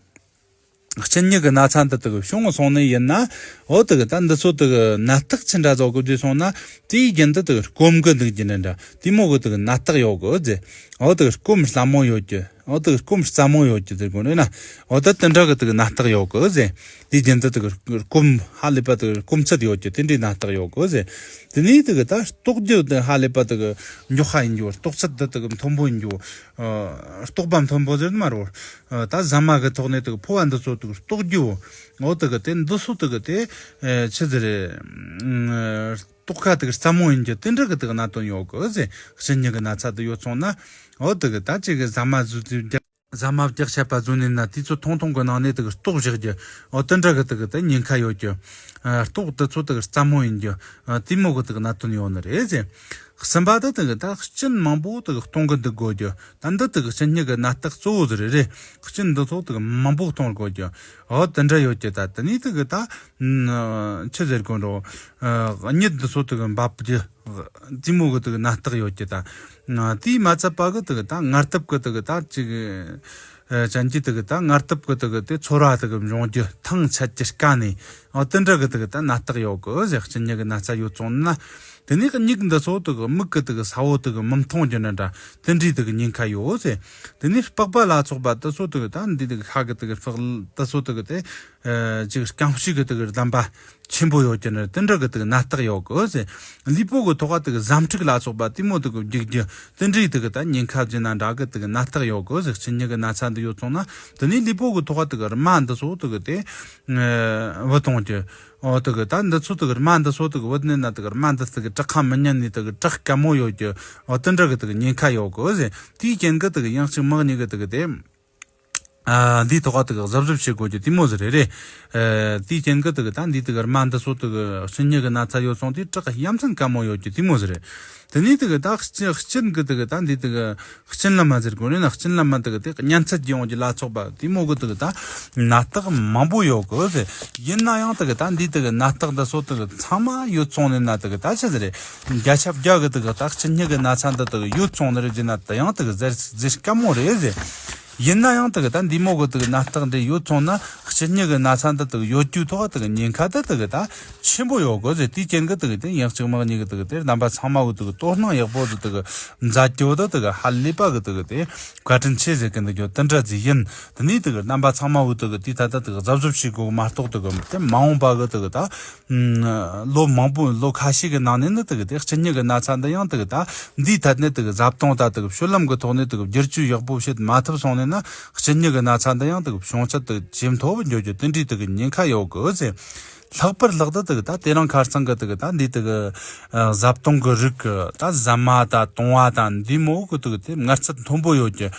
གཅིན་སྙི་གི་ན་ཚ་འདི་དག་བྱུང་སོང་ནི་ཡིན་ན། འོ་དེ་གི་ད་འདི་ཚོ་དེ་གི་ནད་རྟགས་ཆི་འདྲ་བཟོ་གི་བརྗོད་སོང་ན། དེའི་རྒྱུན་དུ་དེ་གི་སྐོམ་གི་འདུག་རྒྱུ་ནི་འདྲ་དེ་མོ་གི་དེ་གི་ནད་རྟགས་ཡོད་གི་ཟེར། འོ་དེ་གི་སྐོམ་སླ་མོ་ཡོད་རྒྱུ། འོ་དེ་གི་སྐོམ་རྩ་མོ་ཡོད་རྒྱུ་ཟེར་དགོས་ནི་ན། འོ་ད་དེ་འདྲ་གི་དེ་གི་ནད་རྟགས་ཡོད་གི་ཟེར། དེའི་རྒྱུན་དུ་དེ་གི་སྐོམ་ཧ་ལས་པ་དེ་གི་སྐོམ་ཚད་ཡོད་རྒྱུ་དེ་འདྲའི་ནད་རྟགས་ཡོད་གི་ཟེར། དེ་ནས་དེ་གི་ད་ལྟོགས་རྒྱུ་དེ་ཧ་ལས་པ་དེ་གི་མགྱོགས་ཧ་ཡིན་རྒྱུ། ལྟོགས་ཚད་དེ་དེ་གི་མཐོན་པོ་ཡིན་རྒྱུ། ལྟོགས་པ་མཐོན་པོ་ཟེར་ནི་མ་རེད། ད་ཟ་མ་གི་ཐོག་ནས་དེ་གི་ཕོ་བ་འདི་ཚོ་དེ་གི་ལྟོགས་རྒྱུ། འོ་དེ་གི་དེ་འདི་ཚོ་དེ་གི་དེ་ཆི་ཟིག་རེད། ལྟོགས་ཁ་དེ་གི་རྩ་མོ་ཡིན་རྒྱུ་དེ་འདྲ་གི་དེ་གི་གནད་དོན་ཡོད་གི་ཟེར། གཅིན་སྙི་གི་ན་ཚ་དེ་ཡོད་སོང་ན། འོ་དེ་གི་ད་ཅིག་གི་ཟ་མ་ཟོས་ཏེ། ཟ་མ་རྒྱགས་ཆད་པ་བཟོས་ནས་ན་དུས་ཚོད་ཐུང་ཐུང་གི་ནང་ནས་དེ་གི་ལྟོགས་བཞག་རྒྱུ། འོ་དེ་འདྲ་གི་དེ་གི་དེ་ཉེན་ཁ་ཡོད་རྒྱུ། ལྟོགས་དེ་ཚོ་དེ་གི་རྩ་མོ་ཡིན་རྒྱུ། དེ་མོ་གི་དེ་གི་གནད་དོན་ཡོད་ནི་རེད་ཟེར། གསུམ་པ་དེ་དེ་གི་ད་གཅིན་མང་པོ་དེ་གི་གཏོང་གི་འདུག་དགོས་རྒྱུ། ད་འདི་དེ་གི་གཅིན་སྙི་གི་ནད་རྟགས་གཙོ་བོ་ཟིག་རེད་རེད། གཅིན་འདི་ཚོ་དེ་གི་མང་པོ་གཏོང་དགོས་རྒྱུ། འོ་དེ་འདྲ་ཡོད་རྒྱུ། ད་དེ་ནས་དེ་གི་ད་ཆི་ཟེར་དགོས་འགྲོ། གཉིད་འདི་ཚོ་དེ་གི་འབབ་རྒྱུ། དེ་མོ་གི་དེ་གི་ནད་རྟགས་ཡོད་རྒྱུ་ད། དེས་མ་ཚད་པ་གི་དེ་གི་ད་ངར་ཐབས་གི་དེ་གི་ད་ཅིག་ཅན་གྱི་དེ་གི་ད་ངར་ཐབས་གི་དེ་གི་དེ་ཚོར་བ་དེ་གི་འབྱུང་རྒྱུ། ཐང་ཆད་རྒྱུ། སྐ་ནས། འོ་དེ་འདྲ་གི་དེ་གི་ད་ནད་རྟགས་ཡོད་གི་ཟེར། གཅིན་སྙི་གི་ན་ཚ་ཡོད་སོང་ན། དེ་ནས་མིག་འདི་ཚོ་དེ་གི་མིག་གི་དེ་གི་ས་བོ་དེ་གི་མི་མཐོང་རྒྱུ་ནི་འདྲ་དེ་འདྲའི་དེ་གི་ཉེན་ཁ་ཡོད་ཟེར། དེ་ནས་པགས་པ་ལ་སོགས་པ་དེ་ཚོ་དེ་གི་ད་འདི་དེ་གི་ཤ་གི་དེ་གི་ལྕགས་དེ་ཚོ་དེ་གི་དེ། ཅིག་རྐྱང་ཤུས་ཀྱི་དེ་གི་གདམས་པ་ཆེན་པོ་ཡོད་ཀྱི་ནི་དེ་འདྲ་གི་དེ་གི་ནད་རྟགས་ཡོད་གི་ཟེར། ལུས་པོ་གི་ཐོག་ག་དེ་གི་ཟམ་འཁྲུག་ལ་སོགས་པ་དེ་མོ་དེ་གི་རྒྱུག་རྒྱུ་དེ་འདྲའི་དེ་གི་ད་ཉེན་ཁ་བརྒྱུད་ན་འདྲ་གི་དེ་གི་ནད་རྟགས་ཡོད་གི་ཟེར། གཅིན་སྙི་གི་ན་ཚ་འདི་ཡོད་སོང་ན། དེ་ནས་ལུས་པོ་གི་ཐོག་ག་དེ་གི་རྨ་འདི་ཚོ་དེ་གི་དེ་བུད་གཏོང་རྒྱུ། འོ་དེ་གི་ད་འདི་ཚོ་དེ་གི་རྨ་འདི་ཚོ་དེ་གི་བུད་ནས་ན་དེ་གི་རྨ་འདི་དེ་གི་བྲེག་ཁ་མི་ཉན་ནས་དེ་གི་བྲེག་དཀའ་མོ་ཡོད་རྒྱུ། འོ་དེ་འདྲ་གི་དེ་གི་ཉེན་ཁ་ཡོད་གི་ཟེར། དེའི་རྐྱེན་གི་དེ་གི་ཡང་གཅིག་མིན་གཉིས་གི་དེ་གི་དེ། ཨ། འདིའི་ཐོག་ག་དེ་གི་གཟབ་གཟབ་བྱེད་དགོས་རྒྱུ་དེ་མོ་ཟིག་རེད་རེད། ཨ། དེའི་རྐྱེན་གི་དེ་གི་ད་འདི་དེ་གི་རྨ་འདི་ཚོ་དེ་གི་གཅིན་སྙི་གི་ན་ཚ་ཡོད་སོང་དུས་བྲེག་ཡ་མཚན་དཀའ་མོ་ཡོད་རྒྱུ་དེ་མོ་ཟིག་རེད། དེ་ནས་དེ་གི་ད་གཅིན་གཅིན་གི་དེ་གི་ད་འདི་དེ་གི་གཅིན་ལམ་མ་ཟེར་དགོས་རེད་ན། གཅིན་ལམ་མ་དེ་གི་དེ་གཉན་ཚད་ཀྱི་ཡོང་རྒྱུ་ལ་སོགས་པ་དེ་མོ་གི་དེ་གི་ད་ནད་རྟགས་མང་པོ་ཡོད་གི་ཟེར། ཡིན་ན་ཡང་དེ་གི་ད་འདི་དེ་གི་ནད་རྟགས་འདི་ཚོ་དེ་གི་ཚང་མ་ཡོད་སོང་ནས་ན་དེ་གི་ད་ཆི་ཟིག་རེད། བརྒྱ་ཆ་བརྒྱ་གི་དེ་གི་ད་གཅིན་སྙི་གི་ན་ཚ་འདི་དེ་གི་ཡོད་སོང་ནི་རེད་ཟེར་ན་དེ་ཡང་དེ་གི་ཟེར་ཟེར་དཀའ་མོ་རེད་ཟེར། ཡིན་ན་ཡང་དེ་གི་ད་འདི་མོ་གི་དེ་གི་ནད་རྟགས་འདི་ཡོད་སོང་ན། གཅིན་སྙི་གི་ན་ཚ་འདི་དེ་གི་ཡོད་རྒྱུའི་ཐོག་དེ་གི་ཉེན་ཁ་འདི་དེ་གི་ད་ཆེན་པོ་ཡོད་གི་ཟེར། དེའི་རྐྱེན་གི་དེ་གི་དེ་ཡང་གཅིག་མིན་གཉིས་གི་དེ་གི་དེ་རྣམ་པ་ཚང་མ་གི་དེ་གི་དོ་སྣང་ཡག་པོ་ཟིག་དེ་གི་མཛད་རྒྱུ་དེ་དེ་གི་ཧ་ལས་པ་གི་དེ་གི་དེ་བཀའ་དྲིན་ཆེ་ཟེར་གི་འདུག་རྒྱུ་དེ་འདྲ་ཟིག་ཡིན། དེ་ནས་དེ་གི་རྣམ་པ་ཚང་མ་གི་དེ་གི་དེའི་ཐད་ད་དེ་གི་གཟབ་གཟབ་བྱེད་དགོས་མ་གཏོགས་དེ་གི་དེ་མ་འོངས་པ་གི་དེ་གི་ད། ལོ་མང་པོ་ལོ་ཁ་ཤས་ཀྱི་ནང་ནས་ནི་དེ་གི་དེ་གཅིན་སྙི་གི་ན་ཚ་འདི་ཡང་དེ་གི་ད་འདིའི་ཐད་ནས་དེ་གི་བཟའ་བཏུང་ད་དེ་གི་སྤྱོད་ལམ་གི་ཐོག་ནས་དེ་གི་བསྒྱུར་བཅོས་ཡག་པོ་བྱེད་མ་ཐུབ་སོང་ནས་ན། གཅིན་སྙི་གི་ན་ཚ་འདི་ཡང་དེ་གི་བྱུང་ཚད་དེ་ཇེ་མཐོ་བར་འགྱོ་རྒྱུ་དེ་འདྲའི་དེ་གི་ཉེན་ཁ་ཡོད་གི་ཟེར། ལྷག་པར་ལྷག་ཏུ་དེ་གི་ད་དེ་རིང་ཁ་སང་གི་དེ་གི་ད་འདི་དེ་གི་བཟའ་བཏུང་གི་རིགས་གི་ད་ཟ་མ་ད་བཏུང་བ་ད་འདི་མོ་གི་དེ་གི་དེ་མངར་ཚད་མཐོན་པོ་ཡོད་རྒྱུ།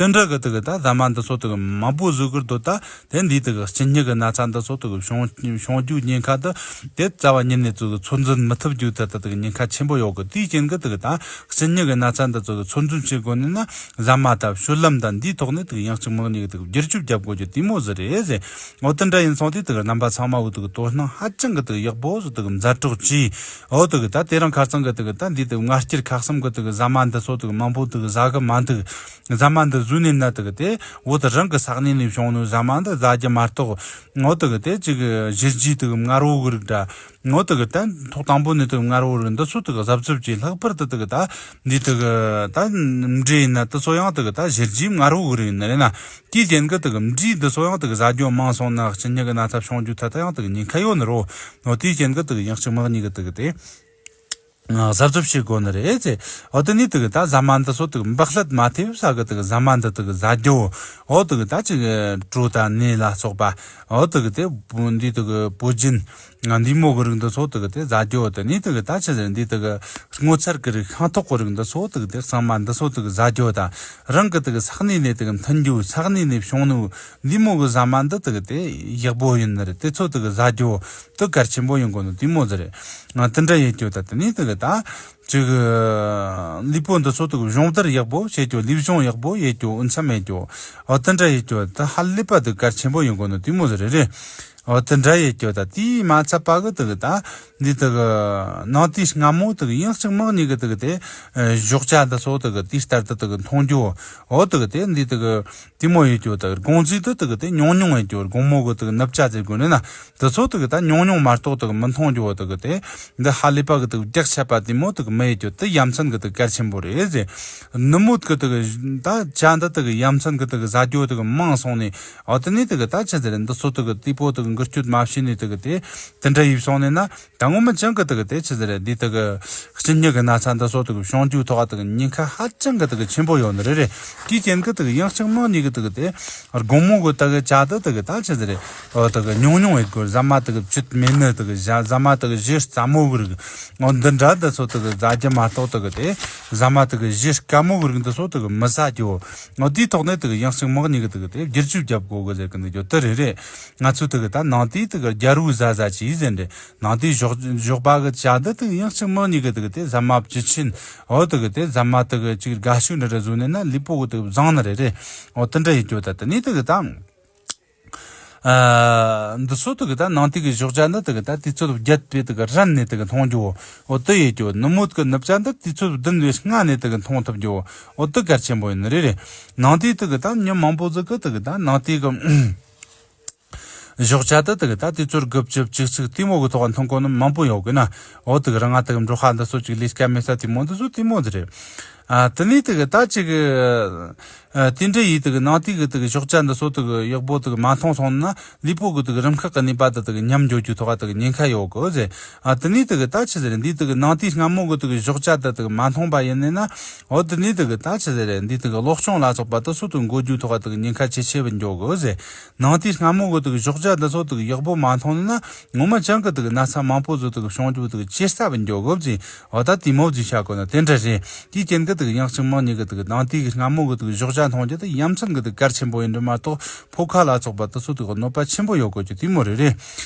དེ་འདྲ་གི་དེ་གི་ད་ཟ་མ་འདི་ཚོ་དེ་གི་མང་པོ་ཟོས་གི་འདུག་ད། དེ་འདི་དེ་གི་གཅིན་སྙི་གི་ན་ཚ་འདི་ཚོ་དེ་གི་བྱུང་བྱུང་རྒྱུའི་ཉེན་ཁ་འདི་དེ་རྩ་བ་ཉིད་ནས་ཚུར་གི་ཚོད་འཛིན་མི་ཐུབ་རྒྱུ་དེ་ད་དེ་གི་ཉེན་ཁ་ཆེན་པོ་ཡོད་གི། དེའི་རྐྱེན་གི་དེ་གི་ད་གཅིན་སྙི་གི་ན་ཚ་འདི་ཚོ་གི་ཚོད་འཛིན་བྱེད་དགོས་ནི་ན། ཟ་མ་ད་སྤྱོད་ལམ་ད་འདིའི་ཐོག་ནས་དེ་གི་ཡང་གཅིག་མིན་གཉིས་གི་དེ་གི་བསྒྱུར་བཅོས་རྒྱབ་དགོས་རྒྱུ་དེ་མོ་ཟིག་རེད་ཟེར། འོ་དེ་འདྲ་ཡིན་སོང་དུས་དེ་གི་རྣམ་པ་ཚང་མ་གི་དེ་གི་དོ་སྣང་ཧ་ཅང་གི་དེ་གི་ཡག་པོ་ཟིག་དེ་གི་མཛད་རོགས་གྱིས། འོ་དེ་གི་ད་དེ་རིང་ཁ་སང་གི་དེ་གི་ད་འདི་དེ་གི་མངར་སྐྱུར་ཁ་གསུམ་གི་དེ་གི་ཟ་མ་འདི་ཚོ་དེ་གི་མང་པོ་དེ་གི་ཟ་གི་མ་འདུག་ཟ་མ་འདི་ཟོས་ནས་ན་དེ་གི་དེ་བོད་རང་གི་ས་གནས་ནས་བྱུང་ནོ་ཟ་མ་འདི་ཟ་རྒྱུ་མ་གཏོགས། འོ་དེ་གི་དེ་ཅིག་གི་བཞུར་རྒྱུའི་དེ་གི་མངར་བོ་གི་རིགས་འདྲ། འོ་དེ་གི་དེ་ཐོག་དང་པོ་ནས་དེ་གི་མངར་བོ་གི་རིགས་འདི་ཚོ་དེ་གི་གཟབ་གཟབ་བྱས། ལྷག་པར་དུ་དེ་གི་ད་འདི་དེ་གི་ད་འབྲས་ཡིན་ན་དེ་ཚོ་ཡང་དེ་གི་ད་བཞུར་རྒྱུའི་མངར་བོ་གི་རིགས་ཡིན་ནི་རེད་ན། དེའི་རྐྱེན་གི་དེ་གི་འབྲས་འདི་ཚོ་ཡང་དེ་གི་ཟ་རྒྱུ་མང་སོང་ན་གཅིན་སྙི་གི་ན་ཚ་བྱུང་རྒྱུ་ད་ད་ཡང་དེ་གི་ཉེན་ཁ་ཡོད་ནི་རོ། འོ་དེའི་རྐྱེན་གི་དེ་གི་ཡང་གཅིག་མིན་གཉིས་གི་དེ་གི་དེ། གཟབ་གཟབ་བྱེད་དགོས་ནི་རེད་ཟེར། འོ་དེ་ནས་དེ་གི་ད་ཟ་མ་འདི་ཚོ་དེ་གི་འབག་བསླད་མ་ཐེབས་ས་གི་དེ་གི་ཟ་མ་འདི་དེ་གི་ཟ་རྒྱུ། འོ་དེ་གི་ད་ཅིག་གྲོ་དང་ནས་ལ་སོགས་པ། འོ་དེ་གི་དེ་འདི་དེ་གི་པོ་ཇིན། འདི་མོ་གི་རིགས་འདི་ཚོ་དེ་གི་དེ་ཟ་རྒྱུ། དེ་ནས་དེ་གི་ད་ཆི་ཟེར་འདི་དེ་གི་སྔོ་ཚལ་གི་རིགས་ཤིང་ཏོག་གི་རིགས་འདི་ཚོ་དེ་གི་དེ་གཙང་མ་འདི་ཚོ་དེ་གི་ཟ་རྒྱུ་དང་། རང་གི་དེ་གི་ས་གནས་ནས་དེ་གི་མཐུན་རྒྱུ། ས་གནས་ནས་བྱུང་ནོ་འདི་མོ་གི་ཟ་མ་འདི་དེ་གི་དེ་ཡག་པོ་ཡིན་ནི་རེད། དེ་ཚོ་དེ་གི་ཟ་རྒྱུ་དེ་གལ་ཆེན་པོ་ཡིན་དགོས་ནི་དེ་མོ་ཟིག་རེད། ང་དེ་འདྲ་ཡེད་རྒྱུ་ད། དེ་ནས་དེ་གི་ད་ཅིག་ལུས་པོ་འདི་ཚོ་དེ་གི་སྦྱོང་བརྡར་ཡག་པོ་བྱེད་རྒྱུ། ལུས་སྦྱོང་ཡག་པོ་ཡེད་རྒྱུ། འོ་མཚམས་ཡེད་རྒྱུ། འོ་དེ་འདྲ་ཡེད་རྒྱུ་ད་ཧ་ལས་པ་དེ་གལ་ཆེན་པོ་ཡིན་དགོས་ནི་དེ་མོ་ཟིག་རེད་རེད། འོ་དེ་འདྲ་ཡེད་རྒྱུ་ད། དེས་མ་ཚད་པ་གི་དེ་གི་ད་འདི་དེ་གི་ནང་དུས་སྔ་མོ་དེ་གི་ཡང་གཅིག་མང་གཉིས་གི་དེ་གི་དེ་ཨ་ཞོགས་ཇ་འདི་ཚོ་དེ་གི་དེའི་ལྟར་དུ་དེ་གི་འཐུང་རྒྱུ། འོ་དེ་གི་དེ་འདི་དེ་གི་དེ་མོ་ཡེད་རྒྱུ་ད། དགོང་ཟས་དེ་དེ་གི་དེ་ཉུང་ཉུང་ཡེད་རྒྱུ། དགོང་མོ་གི་དེ་གི་ནུབ་ཇ་ཟེར་དགོས་ནི་ན། འདི་ཚོ་དེ་གི་ད་ཉུང་ཉུང་མ་གཏོགས་དེ་གི་མི་འཐུང་རྒྱུ་བོ་དེ་གི་དེ། འདི་ཧ་ལས་པ་གི་དེ་གི་རྒྱགས་ཆད་པ་དེ་མོ་དེ་གི་མི་ཡེད་རྒྱུ་དེ་ཡ་མཚན་གི་དེ་གལ་ཆེན་པོ་རེད་ཟེར། ནུབ་མོ་གི་དེ་གི་ད་ཇ་འདི་དེ་གི་ཡ་མཚན་གི་དེ་གི་ཟ་རྒྱུ་དེ་གི་མང་སོང་ནས། འོ་དེ་ནས་དེ་གི་ད་ཆི་ཟེར་འདི་ཚོ་དེ་གི་དེ་པོ་དེ་གི་འགུལ་སྐྱོད་མ་བྱས་ནས་དེ་གི་དེ་དེ་འདྲ་ཡེད་སོང་ནས་ན། ད་ངོ་མ་ཅང་གི་དེ་གི་དེ་ཆི་ཟེར་འདི་དེ་གི་གཅིན་སྙི་གི་ན་ཚ་འདི་ཚོ་དེ་གི་བྱུང་རྒྱུ་ཐོག་དེ་གི་ཉེན་ཁ་ཧ་ཅང་གི་དེ་གི་ཆེན་པོ་ཡོད་ནི་རེད་རེད། དེའི་རྐྱེན་གི་དེ་གི་ཡང་གཅིག་མང་གཉིས་གི་དེ་གི་དེ་དགོང་མོ་གི་དེ་གི་ཇ་དེ་དེ་གི་ད་ཆི་ཟེར། འོ་དེ་གི་ཉུང་ཉུང་ཡེད་དགོས། ཟ་མ་དེ་གི་བཅུད་མེད་ནི་དེ་གི་ཇ། ཟ་མ་དེ་གི་ཞེ་སླ་མོ་གི་རིགས། འོ་འདི་འདྲ་འདི་ཚོ་དེ་གི་ཟ་རྒྱུ་མ་གཏོགས་དེ་གི་དེ་ཟ་མ་དེ་གི་ཞེ་དཀའ་མོ་གི་རིགས་འདི་ཚོ་དེ་གི་མི་ཟ་རྒྱུ། འོ་དེའི་ཐོག་ནས་དེ་གི་ཡང་གཅིག་མང་གཉིས་གི་དེ་གི་དེ་བསྒྱུར་བཅོས་རྒྱབ་དགོས་གི་ཟེར་གི་འདུག་རྒྱུ་དེ་རེད་རེད། ང་ཚོ་དེ་གི་ད་ནང་དུས་དེ་གི་རྒྱལ་བོའི་ཟ་ཟ་ཅིག་ཟེར་འདྲ། ནང་དུས་ཞོགས་ཞོགས་པ་གི་ཇ་འདི་དེ་གི་ཡང་གཅིག་མང་གཉིས་གི་དེ་གི་དེ་ཟ་མ་བཅུད་ཆེན། འོ་དེ་གི་དེ་ཟ་མ་དེ་གི་ཅིག་དགའ་ཤོས་འདྲ་འདྲ་བཟོས་ནས་ན་ལུས་པོ་གི་དེ་གི་བཟང་ནི་རེད་རེད། འོ་དེ་འདྲ་ཡེད་རྒྱུ་ད། དེ་ནས་དེ་གི་ད། ཨ། འདི་ཚོ་དེ་གི་ད་ནང་དུས་གི་ཞོགས་ཇ་འདི་དེ་གི་ད་དུས་ཚོད་བརྒྱད་པའི་དེ་གི་རན་ནས་དེ་གི་འཐུང་རྒྱུ། འོ་དེ་ཡེད་རྒྱུ། ནུབ་མོ་དེ་གི་ནུབ་ཇ་འདི་དུས་ཚོད་བདུན་པའི་ལྔ་ནས་དེ་གི་འཐུང་ཐུབ་རྒྱུ། འོ་དེ་གལ་ཆེན་པོ་ཡིན་ནི་རེད་རེད། ནང་དུས་དེ་གི་ད་མྱི་མང་པོ་ཟིག་གི་དེ་གི་ད་ནང་དུས་གི་ཞོགས་ཇ་དེ་དེ་གི་ད་དུས་ཚོད་དགུ་བཅུ་བཅུ་གཅིག་དེ་མོ་གི་ཐོག་འཐུང་གོ་ནི་མང་པོ་ཡོད་གི་ན། འོ་དེ་གི་རང་ང་དེ་གི་འབྲོག་ཁ་འདི་ཚོ་ཅིག་ལས་ཀ་མེད་ས་དེ་མོ་འདི་ཚོ་དེ་མོ་ཟིག་རེད། ཨ། དེ་ནས་དེ་གི་ད་ཅིག་ཨ། དེ་འདྲ་ཡིན་དེ་གི་ནང་དུས་གི་དེ་གི་ཞོགས་ཇ་འདི་ཚོ་དེ་གི་ཡག་པོ་དེ་གི་མ་འཐུང་སོང་ན་ལུས་པོ་གི་དེ་གི་རིམ་ཁག་གི་ནད་པ་དེ་དེ་གི་ཉམས་འགྱོ་རྒྱུ་ཐོག་དེ་གི་ཉེན་ཁ་ཡོད་གི་ཟེར། ཨ། དེ་ནས་དེ་གི་ད་ཆི་ཟེར་འདི་དེ་གི་ནང་དུས་སྔ་མོ་གི་དེ་གི་ཞོགས་ཇ་དེ་དེ་གི་མ་འཐུང་པ་ཡིན་ནས་ན། འོ་དེ་ནས་དེ་གི་ད་ཆི་ཟེར་འདི་དེ་གི་གློ་གཅོང་ལ་སོགས་པ་དེ་ཚོ་དེ་གི་འགོ་རྒྱུ་ཐོག་དེ་གི་ཉེན་ཁ་ཆེ་ཆེ་བ་འགྱོ་གི་ཟེར། ནང་དུས་སྔ་མོ་གི་དེ་གི་ཞོགས་ཇ་འདི་ཚོ་དེ་གི་ཡག་པོ་མ་འཐུང་ནས་ན། ངོ་མ་ཅང་གི་དེ་གི་ན་ཚ་མང་པོ་ཚོ་དེ་གི་བྱུང་རྒྱུ་དེ་གི་ཇེ་སླ་བ་འགྱོ་གི་ཟེར། འོ་ད་དེ་མོ་ཟིག་བྱ་དགོས་ན་དེ་འདྲ་རེད། དེའི་རྐྱེན་གི་དེ་གི་ཡང་གཅིག་མང་གཉིས་གི་དེ་གི་ནང་དུས་གི་སྔ་མོ་གི་དེ་གི་ཞོགས་ཇ་འཐུང་རྒྱུ་དེ་ཡ་མཚན་གི་དེ་གལ་ཆེན་པོ་ཡིན་འདྲ་མ་གཏོགས་ཕོ་ཁ་ལ་སོགས་པ་དེ་ཚོ་དེ་གི་གནོད་པ་ཆེན་པོ་ཡོད་དགོས་རྒྱུ་དེ་མོ་རེད་རེད།